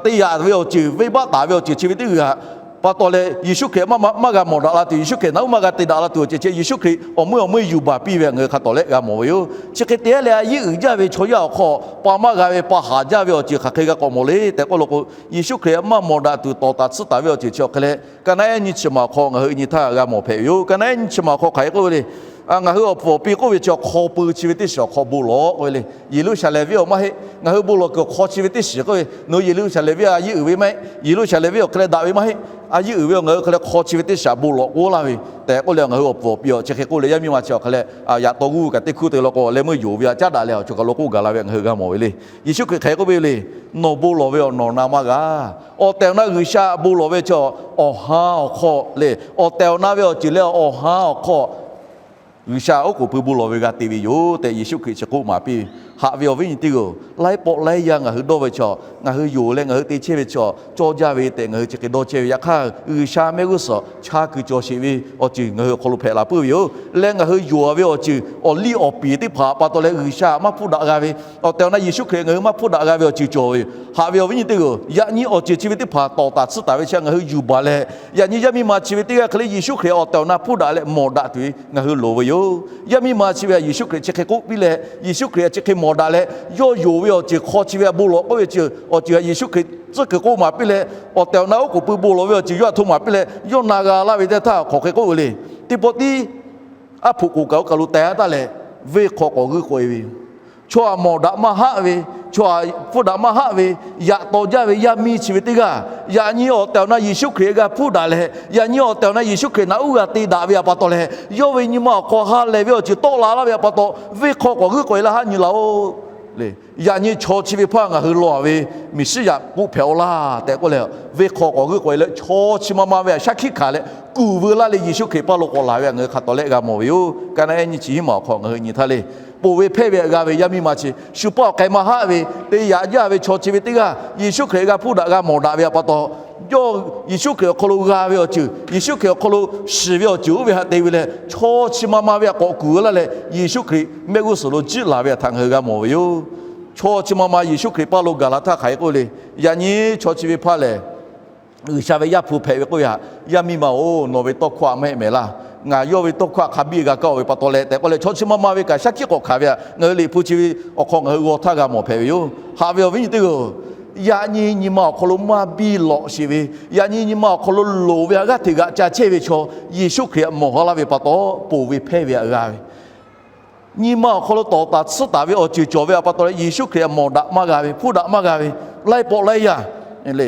te yaꞈ ve awˬ ceuˬ, venˇbaˆ taˍ ve awˬ ceuˬ chi ve teˇ g'aˇ htaꞈ pa taw leh Yeˍsuˆ Hkriꞈ maˇ g'a mawˬ daꞈ la tuˬ, Yeˍsuˆ Hkriꞈ naꞈ uˉ maˇ g'a te daꞈ la tuˬ awˬ ceuˬ chi Yeˍsuˆ Hkriꞈ awˬ meuˇ awˬ meuˇ yuˬ baˬ piˇ ve ngaˬ hui hk'a tawˍ leh g'a mawˬ ve yoˬ. Chi hk'e te leh a yiˉ uiˍ jaˇ ve chaw yaˇ awˬ hk'aw pa maˇ g'a ve, pa haˍ jaˇ ve awˬ ceuˬ hk'aˬ hk'e g'a k'awꞈ mawˬ le tehꞈ k'oˆ law k'o, Yeˍsuˆ Hkriꞈ maˇ mawˬ daꞈ tuˬ tawˍ taˍ tsuhˇ taˍ ve awˬ ceuˬ chi awˬ hk'e leh, ka naˉ ehˉ nyiˇ chi ma awˬ hk'aw ngaˬ hui nyi htaˇ g'a mawˬ hpehꞈ ve yoˬ. Ka naˉ ehˉ nyiˇ chi ma awˬ hk'aw hk'aˬ hk'e k'oˆ ve le. Ngaˬ hui awˬ pfuhˍ awˬ pi k'oˆ ve chi awˬ hk'aw pui chi ve teˇ shiˍ awˬ hk'aw bon lawˬ k'oˆ ve le. Yeˍruˆsaˍlehnˍ venˇ awˬ maˇ heˆ. Ngaˬ hui bon lawˬ kuiˬ awˬ hk'aw chi ve teˇ shiˍ k'oˆ ve, nawˬ hui Yeˍruˆsaˍlehnˍ venˇ a yiˉ uiˍ ve maˇ heˆ. Yeˍruˆsaˍlehnˍ venˇ awˬ hk'e leh daꞈ ve maˇ heˆ. A yiˉ uiˍ ve awˬ ngaˬ hui hk'e leh hk'aw chi ve teˇ shiˍ bon lawˬ k'oˆ laˇ ve tehꞈ k'oˆ leh, ngaˬ hui awˬ pfuhˍ awˬ pi awˬ chi hk'e k'oˆ leh, yaˇ miˇ ma chi awˬ hk'e leh yaꞈ taw g'uˇ kaꞈ teˇ hkuˇ te law k'o, leh meuˇ yonˍ ve htaꞈ caˉ daꞈ leh awˬ cawˬ kaˬ lo k'oˆ gaˬ la ve ngaˬ hui g'a mawˬ ve le. Yeˍsuˆ Hkriꞈ hk'aˬ hk'e k'oˆ ve le. Nawˬ bon lawˬ ve awˬ nawˬ na maˇ g'a. Awˬ tehˬ awˬ na G'uiˬsha bon lawˬ ve chi awˬ ha awˬ hk'aw le. Awˬ tehˬ awˬ na ve awˬ ceuˬ leh awˬ ha awˬ hk'aw G'uiˬsha oˉ k'oˍ pui bon lawˬ ve g'a te ve yoˬ tehꞈ Yeˍsuˆ Hkriꞈ chi k'oˆ maˍ piˇ ve. Haꞈ ve awˬ viˉ nyi teˇ g'aˇ-oˬ, laiˉ pawˆ laiˉ yaˇ ngaˬ hui dawˇ ve chi, ngaˬ hui yonˍ leh ngaˬ hui te chehˇ ve chi cawˇ jaˇ ve tehꞈ ngaˬ hui chi hk'e dawˇ chehˇ ve. Yaꞈ hk'aˇ G'uiˬsha mehˆ g'uˇ suhˍ chaˇ kuiˬ cawˬ sheˍ ve awˬ ceuˬ ngaˬ hui awˬ hk'aw lo hpehꞈ la puiˉ ve yoˬ. Leh ngaˬ hui yonˍ ve awˬ ceuˬ awˬ liˇ awˬ piˍ teˇ hpaˍ pa taw leh G'uiˬsha maˇ hpfuhˇ daꞈ g'a ve, awˬ tehˬ awˬ na Yeˍsuˆ Hkriꞈ ngaˬ hui maˇ hpfuhˇ daꞈ g'a ve awˬ ceuˬ cawˬ ve yoˬ. Haꞈ ve awˬ viˉ nyi teˇ g'aˇ-oˬ, yaꞈ nyi awˬ ceuˬ chi ve teˇ hpaˍ tawˍ taˍ tsuhˇ taˍ ve chi ngaˬ hui yuˬ baˬ leh, yaꞈ nyi yaˇ miˇ ma chi ve teˇ g'aˇ hk'e leh Yeˍsuˆ Hkriꞈ awˬ tehˬ awˬ na hpfuhˇ daꞈ leh mawˬ daꞈ tuˬ ve ngaˬ hui loˍ ve yoˬ. Yaˇ miˇ ma chi ve Yeˍsuˆ Hkriꞈ chi hk'e k'oˆ piˇ leh, Yeˍsuˆ Hkriꞈ chi hk'e mawˬ daꞈ leh, yawˇ yonˍ ve awˬ ceuˬ hk'aw chi ve bon lawˬ k'oˆ ve awˬ ceuˬ Yeˍsuˆ Hkriꞈ tcuhˉ kuiˬ k'oˆ maˍ piˇ leh, awˬ tehˬ awˬ na oˉ k'oˍ pui bon lawˬ ve awˬ ceuˬ yawˇ htaꞈ hto maˍ piˇ leh, yawˇ na g'a laˇ ve teˇ htaˇ hk'aˬ hk'e k'oˆ ve le. Teˇ pawˆ tiˉ aˉ hpoꞈ k'oˍ kaꞈ oˇ kaˬ lo teh-a taˇ leh, venˇ hk'aw k'awꞈ g'euˆ k'oꞈ-e ve yoˬ. Chaw htaꞈ mawˬ daꞈ maˇ haˆ ve, chaw htaꞈ hpfuhˇ daꞈ maˇ haˆ ve, yaꞈ taw jaˇ ve yaˇ miˇ chi ve teˇ g'aˇ, yaꞈ nyi awˬ tehˬ awˬ na Yeˍsuˆ Hkriꞈ g'a hpfuhˇ daꞈ leh, yaꞈ nyi awˬ tehˬ awˬ na Yeˍsuˆ Hkriꞈ naꞈ uˉ g'a te daꞈ ve htaꞈ pa taw leh, yawˇ ve nyi ma awˬ hk'aw ha lehˬ ve awˬ ceuˬ tawˆ la laˇ ve htaꞈ pa taw, venˇ hk'aw k'awꞈ g'euˆ k'oꞈ-e laˇ haˆ nyi laˬ-oˬ le. Yaꞈ nyi chaw chi ve hpaˇ ngaˬ hui law-a ve Meˍsiˉyaꞈ k'oˆ hpehꞈ-aw laˇ tehꞈ k'oˆ leh, venˇ hk'aw k'awꞈ g'euˆ k'oꞈ-e leh chaw chi ma ma ve htaꞈ shaˉ hkiˆ hkanˍ leh kuˬ veu laˇ leh Yeˍsuˆ Hkriꞈ paˇ lo k'awꞈ laˬ ve htaꞈ ngaˬ hui hk'a tawˍ leh g'a mawˬ ve yoˬ. Ka naˉ ehˉ nyiˇ chi hiˉ ma awˬ hk'aw ngaˬ hui nyi htaˇ le, poˬ ve hpehˇ ve htaꞈ g'a ve yaˇ miˇ ma chi shu paˇ awˬ k'ai maˇ haˆ ve, te yaꞈ jaˇ ve chaw chi ve teˇ g'aˇ Yeˍsuˆ Hkriꞈ g'a hpfuhˇ daꞈ g'a mawˬ daꞈ ve htaꞈ pa taw, yawˇ Yeˍsuˆ Hkriꞈ awˬ hk'aw lo g'a ve awˬ ceuˬ, Yeˍsuˆ Hkriꞈ awˬ hk'aw lo shiˍ ve awˬ ceuˬ oˇ ve htaꞈ te ve leh, chaw chi ma ma ve htaꞈ k'awꞈ kuˬ veu laˇ leh Yeˍsuˆ Hkriꞈ mehˆ g'uˇ suhˍ lo jiˆ laˬ ve htaꞈ ngaˬ hui g'a mawˬ ve yoˬ. Chaw chi ma ma Yeˍsuˆ Hkriꞈ paˇ lo gaˬ la htaˇ hk'aˬ hk'e k'oˆ le. Yaꞈ nyi chaw chi ve hpaˇ lehˬ, G'uiˬsha ve Yaˇ hpu hpehꞈ ve k'oˆ ve htaꞈ, yaˇ miˇ ma-oˬ, nawˬ ve tawˇ hkawˇ htaꞈ maˇ heˆ mehˍ laˇ. Ngaˬ yawˇ ve tawˇ hkawˇ htaꞈ hk'a biˇ g'a kaˇ-oˬ ve pa taw leh tehꞈ k'oˆ leh, chaw chi ma ma ve kaꞈ shaˉ hkiˆ k'awꞈ hkanˍ ve htaꞈ ngaˬ hui Liꞈ hpu chi ve awˬ hk'aw ngaˬ hui g'aw htaˇ g'a mawˬ hpehꞈ ve yoˬ. Haꞈ ve awˬ viˉ nyi teˇ g'aˇ-oˬ, yaꞈ nyi nyi ma awˬ hk'aw lo maˇ biˇ lawꞈ sheˍ ve, yaꞈ nyi nyi ma awˬ hk'aw lo loˍ ve htaꞈ g'aˇ hteꞈ g'aꞈ ca chehˇ ve chaw Yeˍsuˆ Hkriꞈ htaꞈ mawˬ ha laˇ ve pa taw, poˬ ve hpehˇ ve htaꞈ g'a ve, nyi ma awˬ hk'aw lo tawˍ taˍ tsuhˇ taˍ ve awˬ ceuˬ cawˬ ve htaꞈ pa taw leh Yeˍsuˆ Hkriꞈ htaꞈ mawˬ daꞈ maˇ g'a ve, hpfuhˇ daꞈ maˇ g'a ve, laiˉ pawˆ laiˉ yaˇ,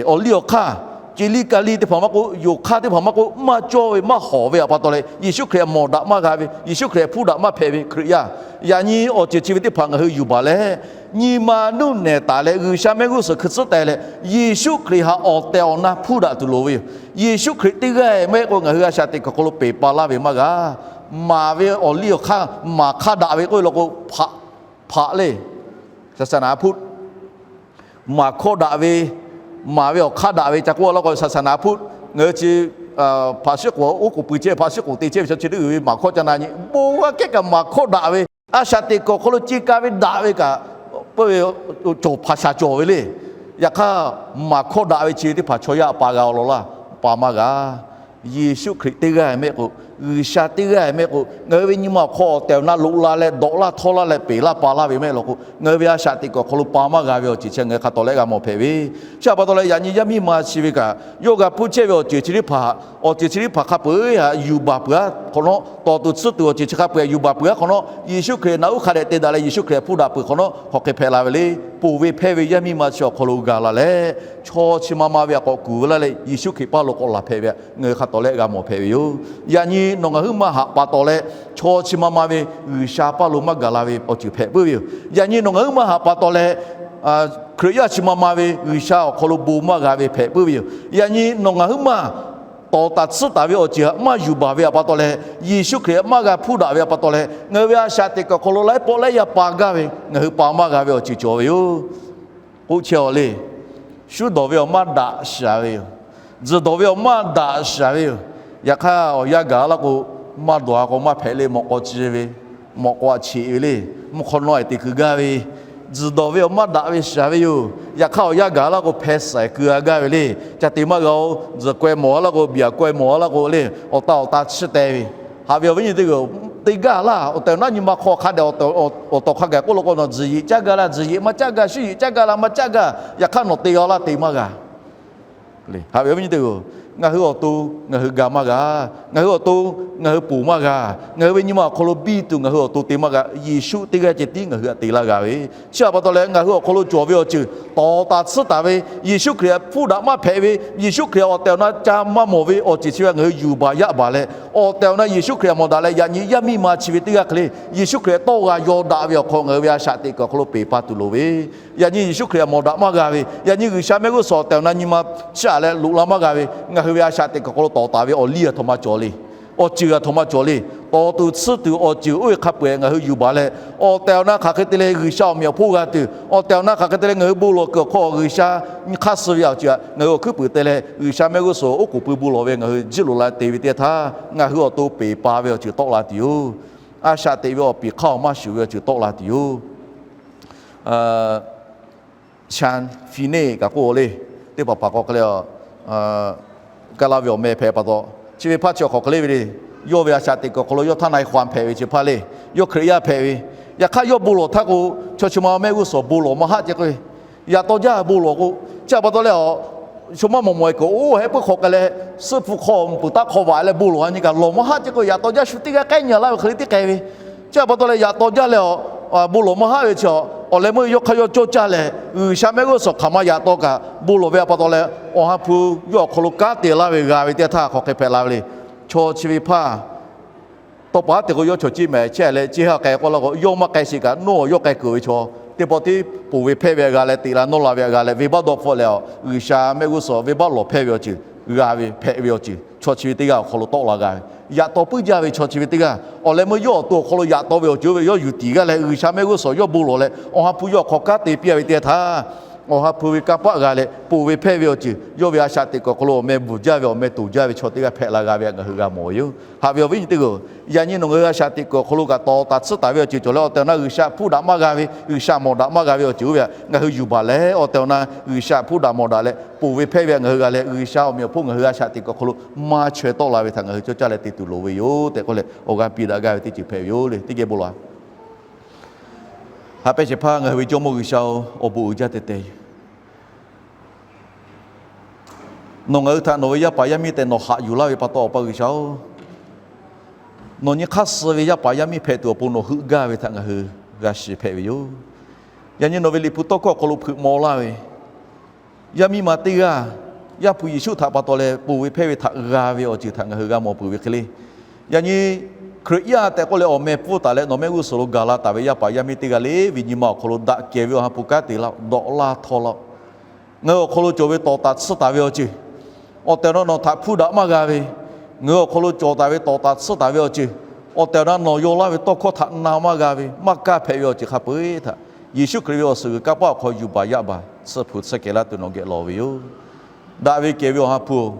awˬ liˇ awˬ hk'aˇ ce liˇ ka liˇ teˇ hpaˍ maˇ k'oˆ, yonˍ hk'aˇ teˇ hpaˍ maˇ k'oˆ, maˇ cawˇ ve maˇ hawˍ ve awˬ pa taw leh, Yeˍsuˆ Hkriꞈ mawˬ daꞈ maˇ g'a ve, Yeˍsuˆ Hkriꞈ hpuˇ daꞈ maˇ hpehꞈ ve Hkriꞈ yaˇ, yaꞈ nyi awˬ ceuˬ chi ve teˇ hpaˍ ngaˬ hui yuˬ baˬ leh, nyi ma nuˇ nehˬ taˍ leh G'uiˬsha mehˆ g'uˇ suhˍ hkui tcuhˉ teh leh, Yeˍsuˆ Hkriꞈ htaꞈ awˬ tehˬ awˬ na hpuˇ daꞈ tuˬ loˍ ve yoˬ. Yeˍsuˆ Hkriꞈ teˇ g'aˇ mehˆ k'o ngaˬ hui a shaꞈ teꞈ kuiˬ awˬ hk'aw lo peˬ pa laˇ ve maˇ g'a. Maˍ ve awˬ liˇ awˬ hk'aˇ maˍ hk'aˇ daꞈ ve k'oˆ ve law k'o, hpaꞈ le, saˍsaˍnaˍ hpuˇ maˍ hkawˇ daꞈ ve, maˍ ve awˬ hk'aˇ daꞈ ve ca k'oˆ law k'o, saˍsaˍnaˍ hpuˇ ngaˬ hui chi hpaꞈ shiˉ k'oˍ oˉ k'oˍ pui chehˇ ve, hpaꞈ shiˉ k'oˍ te chehˇ ve chaw chi teˇ g'uiˬ ve maˍ hkawˇ ca na nyi bon g'a kehˉ kaꞈ maˍ hkawˇ daꞈ ve, a shaꞈ teꞈ kuiˬ awˬ hk'aw lo ce ka ve daꞈ ve kaꞈ, peuˬ ve cawˬ hpaˍ shaˍ cawˬ ve le. Yaꞈ hk'aˇ, maˍ hkawˇ daꞈ ve chi ve teˇ hpaˍ chaw yaˇ pa g'a awˬ lawn laˇ, pa maˇ g'a. Yeˍsuˆ Hkriꞈ teˇ g'aˇ mehˆ k'o, G'uiˬsha teˇ g'aˇ mehˆ k'o, ngaˬ hui ve nyi ma awˬ hk'aw awˬ tehˬ awˬ na loꞈ la leh dawꞈ laˇ htawˇ laˇ leh peˬ laˇ pa laˇ ve mehˆ law k'o, ngaˬ hui ve a shaꞈ teꞈ kuiˬ awˬ hk'aw lo pa maˇ g'a ve awˬ ceuˬ chi ngaˬ hui hk'a tawˍ leh g'a mawˬ hpehꞈ ve. Chi htaꞈ pa taw leh yaꞈ nyi yaˇ miˇ ma chi ve kaꞈ yawˇ g'a hpuˇ chehˇ ve awˬ ceuˬ chi teˇ hpaˍ, awˬ ceuˬ chi teˇ hpaˍ hk'a peu-eˬ htaꞈ yuˬ baˬ peuˬ-a hk'awꞈ nawˉ, tawˍ tuˬ tsuhˇ tuˬ awˬ ceuˬ chi hk'a peu-eˬ yuˬ baˬ peuˬ-a hk'awꞈ nawˉ, Yeˍsuˆ Hkriꞈ naꞈ uˉ hk'a dehꞈ te daꞈ leh Yeˍsuˆ Hkriꞈ hpuˇ daꞈ peuˬ hk'awꞈ nawˉ, hk'aˬ hk'e hpehꞈ la ve le. Ponˬ ve hpehˇ ve yaˇ miˇ ma chi awˬ hk'aw lo gaˬ la leh, chaw chi ma ma ve htaꞈ k'awꞈ kuˬ ve laˇ leh Yeˍsuˆ Hkriꞈ paˇ lo k'awꞈ laˬ hpehꞈ ve htaꞈ ngaˬ hui hk'a tawˍ leh g'a mawˬ hpehꞈ ve yoˬ. Yaꞈ nyi nawˬ ngaˬ huiˉ maˇ haꞈ pa taw leh, chaw chi ma ma ve G'uiˬsha paˇ lo maˇ gaˬ la ve awˬ ceuˬ hpehꞈ puiˉ ve yoˬ. Yaꞈ nyi nawˬ ngaˬ huiˉ maˇ haꞈ pa taw leh, Hkriꞈ yaˇ chi ma ma ve G'uiˬsha awˬ hk'aw lo bon maˇ g'a ve hpehꞈ puiˉ ve yoˬ. Yaꞈ nyi nawˬ ngaˬ huiˉ maˇ tawˍ taˍ tsuhˇ taˍ ve awˬ ceuˬ htaꞈ maˇ yuˬ baˬ ve htaꞈ pa taw leh, Yeˍsuˆ Hkriꞈ maˇ g'a hpuˇ daꞈ ve htaꞈ pa taw leh, ngaˬ hui ve a shaꞈ teꞈ kuiˬ awˬ hk'aw lo laiˉ pawˆ laiˉ yaˇ pa gaˇ ve, ngaˬ hui pa maˇ g'a ve awˬ ceuˬ cawˬ ve yoˬ. K'oˆ chehˇ-aw le. Shuˉ dawˬ ve awˬ maˇ daꞈ shaˍ ve yoˬ. Tzuhˬ dawˬ ve awˬ maˇ daꞈ shaˍ ve yoˬ. Yaꞈ hk'aˇ, awˬ yanˇ gaˬ laˇ k'o, maˇ dawˬ-a k'o maˇ hpehꞈ le, mawꞈ k'aw ci ve, mawꞈ k'aw a cheꞈ ve le, mvuhˇ hk'aw nawˉ-e te keu gaˇ ve, tzuhˬ dawˬ ve awˬ maˇ daꞈ ve shaˍ ve yoˬ. Yaꞈ hk'aˇ, awˬ yanˇ gaˬ laˇ k'o, hpeh saiˍ keu-a gaˇ ve le. Ca te maˇ g'a-oˬ. Tzuhˬ k'awehˇ mawˬ-a laˇ k'o, biˬ-aꞈ k'awehˇ mawˬ-a laˇ k'o le, awˬ ta awˬ ta chiˇ teh ve. Haꞈ ve awˬ viˉ nyi teˇ g'aˇ, te gaˇ laˇ. Awˬ tehˬ awˬ naˉ nyi ma hk'aw hk'a dehꞈ awˬ tawˍ hk'a gaˬ k'oˆ law k'o, nawˬ tzuhˬ yeꞈ caˇ gaˇ laˇ, tzuhˬ yeꞈ maˇ caˇ gaˇ, shuˉ yeꞈ caˇ gaˇ laˇ, maˇ caˇ gaˇ. Yaꞈ hk'aˇ nawˬ te-a laˇ te maˇ g'a. Haꞈ ve awˬ viˉ nyi teˇ g'aˇ, ngaˬ hui awˬ to, ngaˬ hui ga maˇ g'a. Ngaˬ hui awˬ to, ngaˬ hui ponˬ maˇ g'a. Ngaˬ hui ve nyi ma awˬ hk'aw lo biˇ tuˬ ngaˬ hui awˬ to te maˇ g'a. Yeˍsuˆ teˇ g'aˇ ceh tiˉ ngaˬ hui htaꞈ te laˇ g'a ve. Chi htaꞈ pa taw leh, ngaˬ hui awˬ hk'aw lo cawˬ ve awˬ ceuˬ tawˍ taˍ tsuhˇ taˍ ve, Yeˍsuˆ Hkriꞈ htaꞈ hpuˇ daꞈ maˇ hpehꞈ ve, Yeˍsuˆ Hkriꞈ awˬ tehˬ awˬ na ca maˇ mawˬ ve awˬ ceuˬ chi ve ngaˬ hui yuˬ baˬ yaˇ baˬ leh, awˬ tehˬ awˬ na Yeˍsuˆ Hkriꞈ htaꞈ mawˬ daꞈ leh, yaꞈ nyi yaˇ miˇ ma chi ve teˇ g'aˇ hk'e le, Yeˍsuˆ Hkriꞈ tawˇ g'a yaw daꞈ ve awˬ hk'aw ngaˬ hui ve a shaꞈ teꞈ kuiˬ awˬ hk'aw lo peˬ pa tuˬ loˍ ve, yaꞈ nyi Yeˍsuˆ Hkriꞈ htaꞈ mawˬ daꞈ maˇ g'a ve, yaꞈ nyi G'uiˬsha mehˆ g'uˇ suhˍ awˬ tehˬ awˬ na nyi ma chiˇ aꞈ leh loꞈ la maˇ g'a ve, ngaˬ hui ve a shaꞈ teꞈ kuiˬ awˬ hk'aw lo tawˍ taˍ ve awˬ liˇ htaꞈ htoꞈ ma cawˬ le. Awˬ ceuˬ htaꞈ htoꞈ ma cawˬ le. Tawˍ tuˬ tsuhˇ tuˬ awˬ ceuˬ oˇ ve hk'a peu-eˬ ngaˬ hui yuˬ baˬ leh, awˬ tehˬ awˬ na hk'aˬ hk'e te leh G'uiˬsha awˬ meꞈ awˬ hponˇ g'a tuˬ, awˬ tehˬ awˬ na hk'aˬ hk'e te leh ngaˬ hui bon lawˬ kuiˬ awˬ hk'aw G'uiˬsha hk'aˇ suh ve awˬ ceuˬ htaꞈ ngaˬ hui awˬ hkuiˉ puiˍ te leh G'uiˬsha mehˆ g'uˇ suhˍ oˉ k'oˍ pui bon lawˬ ve ngaˬ hui jiˇ loꞈ la te ve teˇ htaˇ, ngaˬ hui awˬ to peˬ pa ve awˬ ceuˬ tawˆ la tuˬ yoˬ. A shaꞈ teꞈ ve awˬ piˍ hk'aˇ awˬ maˇ shuˍ ve awˬ ceuˬ tawˆ la tuˬ yoˬ. Shan Fineˆ kaꞈ k'oˆ le, teˇ hpaˍ hpaˍ k'awꞈ hk'e le, Kaˇlaˇ ve awˬ meh hpehꞈ pa taw, chi ve hpaˇ chi awˬ hk'aw hk'e le ve le, yawˇ ve a shaꞈ teꞈ kuiˬ awˬ hk'aw lo yawˇ htaˇ na-e hk'aw-anˬ hpehꞈ ve chi hpaˇ le, yawˇ Hkriꞈ yaˇ hpehꞈ ve. Yaꞈ hk'aˇ yawˇ bon lawˬ htaˇ k'o, chaw chi ma mehˆ g'uˇ suhˍ bon lawˬ maˇ haˆ ceh k'o, yaꞈ taw jaˇ bon lawˬ k'o, chi htaꞈ pa taw leh a, chaw maˇ mawˬ mawˬ-e kuiˬ oˇ hehˆ puiˉ hk'aw k'ai leh, suhˆ hpu hk'aw peuˬ taˆ hk'aw vaꞈ leh bon lawˬ-a nyi kaꞈ lawˬ maˇ haˆ ceh k'o, yaꞈ taw jaˇ shu teˇ g'aˇ k'ehˉ nyi laˇ ve hk'e le tiˉ k'ai ve. Chi htaꞈ pa taw leh yaꞈ taw jaˇ leh a, bon lawˬ maˇ haˆ ve chi a, awˬ leh meuˇ yawˇ hk'aˇ yawˇ cawˇ caˇ leh G'uiˬsha mehˆ g'uˇ suhˍ hk'aˬ ma yaꞈ taw kaꞈ bon lawˬ ve htaꞈ pa taw leh, Awˬ ha hpu yawˇ awˬ hk'aw lo kanˉ te laˇ ve g'a ve teˇ htaˇ hk'aˬ hk'e hpehꞈ la ve le. Chaw chi ve hpaˇ tawˇ pa te k'o yawˇ chaw ceˇ mehˍ chehˇ leh ceˇ ha k'ai k'oˆ laˇ k'o, yawˇ maˇ k'ai sheˍ kaꞈ nawˇ yawˇ k'ai kuiˬ ve chaw, teˇ pawˆ tiˉ ponˬ ve hpehˇ ve g'a leh teꞈ la nawˇ la ve g'a leh venˇbaˆ dawˇ hpfuhˆ leh a, G'uiˬsha mehˆ g'uˇ suhˍ venˇbaˆ lawˬ hpehˇ ve awˬ ceuˬ g'a ve hpehꞈ ve awˬ ceuˬ chaw chi ve teˇ g'aˇ awˬ hk'aw lo tawˆ la g'a ve. Yaꞈ taw puiˉ jaˇ ve chaw chi ve teˇ g'aˇ awˬ leh meuˇ yawˇ awˬ to awˬ hk'aw lo yaꞈ taw ve awˬ ceuˬ oˇ ve yawˇ yuˬ tiˍ g'aˇ leh G'uiˬsha mehˆ g'uˇ suhˍ yawˇ bon lawˬ leh Awˬ ha hpu yawˇ awˬ hk'aw kanˉ te piˇ-a ve teˇ htaˇ, Awˬ ha hpu ve kanˇ paˆ g'a leh ponˬ ve hpehˇ ve awˬ ceuˬ yawˇ ve a shaꞈ teꞈ kuiˬ awˬ hk'aw lo awˬ meh bvuhˬ jaˇ ve awˬ meh toˬ jaˇ ve chaw teˇ g'aˇ hpehꞈ la g'a ve htaꞈ ngaˬ hui g'a mawˬ ve yoˬ. Haꞈ ve awˬ viˉ nyi teˇ g'aˇ-oˬ, yaꞈ nyi nawˬ ngaˬ hui a shaꞈ teꞈ kuiˬ awˬ hk'aw lo kaꞈ tawˍ taˍ tsuhˇ taˍ ve awˬ ceuˬ cawˬ leh awˬ tehˬ awˬ na G'uiˬsha hpuˇ daꞈ maˇ g'a ve, G'uiˬsha mawˬ daꞈ maˇ g'a ve awˬ ceuˬ oˇ ve htaꞈ ngaˬ hui yuˬ baˬ leh awˬ tehˬ awˬ na G'uiˬsha hpuˇ daꞈ mawˬ daꞈ leh ponˬ ve hpehˇ ve htaꞈ ngaˬ hui g'a leh G'uiˬsha awˬ meꞈ awˬ hponˇ ngaˬ hui a shaꞈ teꞈ kuiˬ awˬ hk'aw lo maˇ chaweh tawˆ la ve htaꞈ ngaˬ hui cawˇ caˇ leh te tuˬ loˍ ve yoˬ tehꞈ k'oˆ leh awˬ g'aˇ piˇ daꞈ gaˇ ve teˇ ceuˬ hpehꞈ ve yoˬ le. Teˇ geh bon lawˬ-a. Haꞈ pehnˇ shehˍ hpaˇ ngaˬ hui ve Jawˇmawˇ G'uiˬsha-oˬ, awˬ bon uiˍ jaˇ teh teh yoˬ. Nawˬ ngaˬ hui htaꞈ nawˬ ve yaˇ paˍ yaˇ miˇ tehꞈ nawˬ haꞈ yuˬ laˇ ve pa taw, Awˬ pa G'uiˬsha-oˬ, nawˬ nyi hk'aˇ suh ve yaˇ paˍ yaˇ miˇ hpehꞈ tuˬ awˬ pon nawˬ heuˆ gaˇ ve htaꞈ ngaˬ hui g'a shiˍ hpehꞈ ve yoˬ. Yaꞈ nyi nawˬ ve Liꞈ hpu tawˇ hkawˇ awˬ hk'aw lo hpeuꞈ maw laˇ ve yaˇ miˇ ma teˇ g'aˇ Yaˇ hpu Yeˍsuˆ htaꞈ pa taw leh ponˬ ve hpehˇ ve htaꞈ g'a ve awˬ ceuˬ htaꞈ ngaˬ hui g'a mawˬ peuˬ ve hk'e le. Yaꞈ nyi Hkriꞈ yaˇ tehꞈ k'oˆ leh awˬ meh pfuhˇ taˍ leh nawˬ mehˆ g'uˇ suhˍ lo gaˬ la taˍ ve yaˇ paˍ yaˇ miˇ teˇ g'aˇ le ve nyi ma awˬ hk'aw lo daꞈ kehˬ ve awˬ ha hpu kanˉ te laˇ-oˆ, dawꞈ laˇ htawˇ laˇ-oˆ. Ngaˬ hui awˬ hk'aw lo cawˬ ve tawˍ taˍ tsuhˇ taˍ ve awˬ ceuˬ, awˬ tehˬ awˬ na nawˬ htaꞈ hpuˇ daꞈ maˇ g'a ve, ngaˬ hui awˬ hk'aw lo cawˬ taˍ ve tawˍ taˍ tsuhˇ taˍ ve awˬ ceuˬ, awˬ tehˬ awˬ na nawˬ yaw laˇ ve tawˇ hkawˇ htaꞈ na maˇ g'a ve, maˇ kaˇ hpehꞈ ve awˬ ceuˬ hk'a peu-eˬ htaꞈ Yeˍsuˆ Hkriꞈ ve awˬ suhˍ g'uiˬ kanˇ paˆ awˬ hk'aw yuˬ baˬ yaˇ baˬ tsuhˇ hpu tsuhˇ kehˬ laˇ tuˬ nawˬ geh lawˬ ve yoˬ. Daꞈ ve kehˬ ve awˬ ha hpu-oˬ,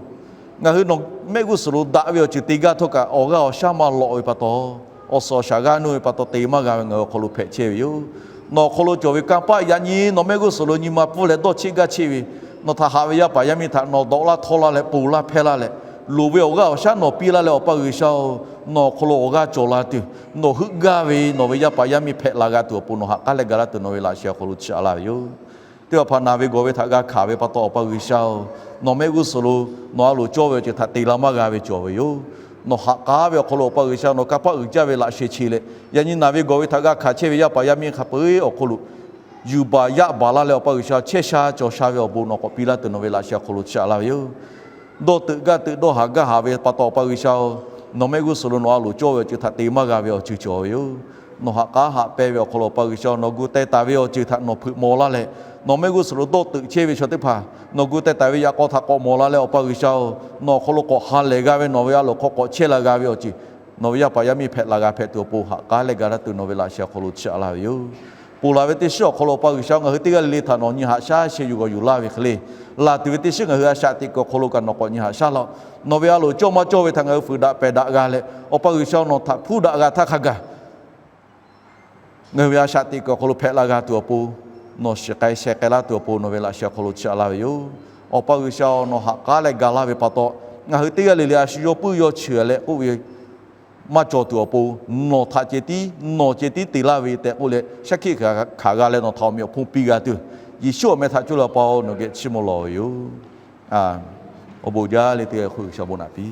ngaˬ hui nawˬ mehˆ g'uˇ suhˍ lo daꞈ ve awˬ ceuˬ te gaˇ htawˇ kaꞈ awˬ g'aˇ awˬ shaˉ maˇ lawꞈ ve pa taw, awˬ suhˍ awˬ shaˍ g'aˇ nuˇ ve pa taw te maˇ g'a ve ngaˬ hui awˬ hk'aw lo hpehꞈ chehˇ ve yoˬ. Nawˬ awˬ hk'aw lo cawˬ ve kanˇ paˆ yaꞈ nyi nawˬ mehˆ g'uˇ suhˍ lo nyi ma pfuhˇ leh dawˇ cheˆ gaˇ cheˆ ve, nawˬ htaꞈ haꞈ ve yaˇ paˍ yaˇ miˇ htaꞈ nawˬ dawꞈ laˇ htawˇ laˇ leh ponˬ laˇ hpehˇ laˇ leh, loˍ ve awˬ g'aˇ awˬ shaˉ nawˬ piˇ laˇ leh Awˬ pa G'uiˬsha-oˬ, nawˬ awˬ hk'aw lo awˬ g'aˇ cawˬ la tuˬ, nawˬ heuˆ gaˇ ve nawˬ ve yaˇ paˍ yaˇ miˇ hpehꞈ la g'a tuˬ awˬ pon nawˬ ha k'aˉ leh ga laˇ tuˬ nawˬ ve laꞈ sheh awˬ hk'aw lo chiˇ aꞈ laˇ ve yoˬ. Teˇ hpaˍ hpaˍ naˬ ve gawˬ ve htaꞈ g'a hkanˍ ve pa taw Awˬ pa G'uiˬsha-oˬ, nawˬ mehˆ g'uˇ suhˍ lo nawˬ a loˍ cawˇ ve awˬ ceuˬ htaꞈ te la maˇ g'a ve cawˬ ve yoˬ. Nawˬ ha k'aˉ ve awˬ hk'aw lo Awˬ pa G'uiˬsha nawˬ kanˇ paˆ uiˍ jaˇ ve laꞈ sheh chi leh, yaꞈ nyi naˬ ve gawˬ ve htaꞈ g'a hkanˍ chehˇ ve yaˇ paˍ yaˇ miˇ hk'a peu-eˬ awˬ hk'aw lo yuˬ baˬ yaˇ baˬ laˇ leh Awˬ pa G'uiˬsha chehˇ sha cawˬ sha ve awˬ bon nawˬ k'awꞈ piˇ laˇ tuˬ nawˬ ve laꞈ sheh awˬ hk'aw lo chiˇ aꞈ laˇ ve yoˬ. Dawˇ teuꞈ gaˇ teuꞈ dawˇ haˍ gaˇ haˍ ve pa taw Awˬ pa G'uiˬsha-oˬ, nawˬ mehˆ g'uˇ suhˍ lo nawˬ a loˍ cawˇ ve awˬ ceuˬ htaꞈ te maˇ g'a ve awˬ ceuˬ cawˬ ve yoˬ. Nawˬ ha k'aˉ haꞈ pehnˇ ve awˬ hk'aw lo Awˬ pa G'uiˬsha nawˬ gu teh taˍ ve awˬ ceuˬ htaꞈ nawˬ hpeuꞈ maw laˇ leh, nawˬ mehˆ g'uˇ suhˍ lo dawˇ teuꞈ chehˇ ve chaw teˇ hpaˍ nawˬ gu teh taˍ ve yaꞈ k'aw htaꞈ k'awꞈ mawˬ la leh Awˬ pa G'uiˬsha-oˬ, nawˬ awˬ hk'aw lo k'awꞈ ha lehˬ g'a ve nawˬ ve a loˍ hk'aw k'awꞈ chehˇ la g'a ve awˬ ceuˬ nawˬ ve yaˇ paˍ yaˇ miˇ hpehꞈ la g'a hpehꞈ tuˬ awˬ pon ha k'aˉ leh ga laˇ tuˬ nawˬ ve laꞈ sheh awˬ hk'aw lo chiˇ aꞈ laˇ ve yoˬ. Ponˬ laˬ ve teˇ shiˉ awˬ hk'aw lo Awˬ pa G'uiˬsha ngaˬ hui teˇ g'aˇ le le htaꞈ nawˬ nyi haꞈ shaˉ sheh yuˬ g'awˬ yuˬ laˇ ve hk'e le, laˬ tuˬ ve teˇ shiˉ ngaˬ hui a shaꞈ teꞈ kuiˬ awˬ hk'aw lo kaꞈ nawˬ k'awꞈ nyi haꞈ shaˉ laˇ-oˆ. Nawˬ ve a loˍ cawˇ maˇ cawˇ ve htaꞈ ngaˬ hui fuiˍ daꞈ pehˬ daꞈ g'a leh, Awˬ pa G'uiˬsha nawˬ htaꞈ hpuˇ daꞈ g'a htaˇ hk'a gaˬ ngaˬ hui ve a shaꞈ teꞈ kuiˬ awˬ hk'aw lo hpehꞈ la g'a tuˬ awˬ pon, nawˬ shiˍ k'ai sheh k'ai laˇ tuˬ awˬ pon nawˬ ve laꞈ sheh awˬ hk'aw lo chiˇ aꞈ laˇ ve yoˬ. Awˬ pa G'uiˬsha-oˬ, nawˬ ha k'aˉ leh ga laˇ ve pa taw, ngaˬ hui teˇ g'aˇ le le a shu yawˇ puiˉ yawˇ chi leh k'oˆ ve maˇ cawˬ tuˬ awˬ pon, nawˬ htaꞈ ceh tiˉ nawˬ ceh tiˉ te laˇ ve tehꞈ k'oˆ leh shaˉ hkiˆ hkanˍ g'a leh nawˬ htaꞈ awˬ meꞈ awˬ hponˇ piˇ g'a tuˬ, Yeˍsuˆ awˬ meh htaꞈ coˇ leh Awˬ pa-oˬ, nawˬ geh chiˇ mvuh lawˬ ve yoˬ. Awˬ bon jaˇ le teˇ g'aˇ hk'oˆ G'uiˬsha bon naꞈ piˇ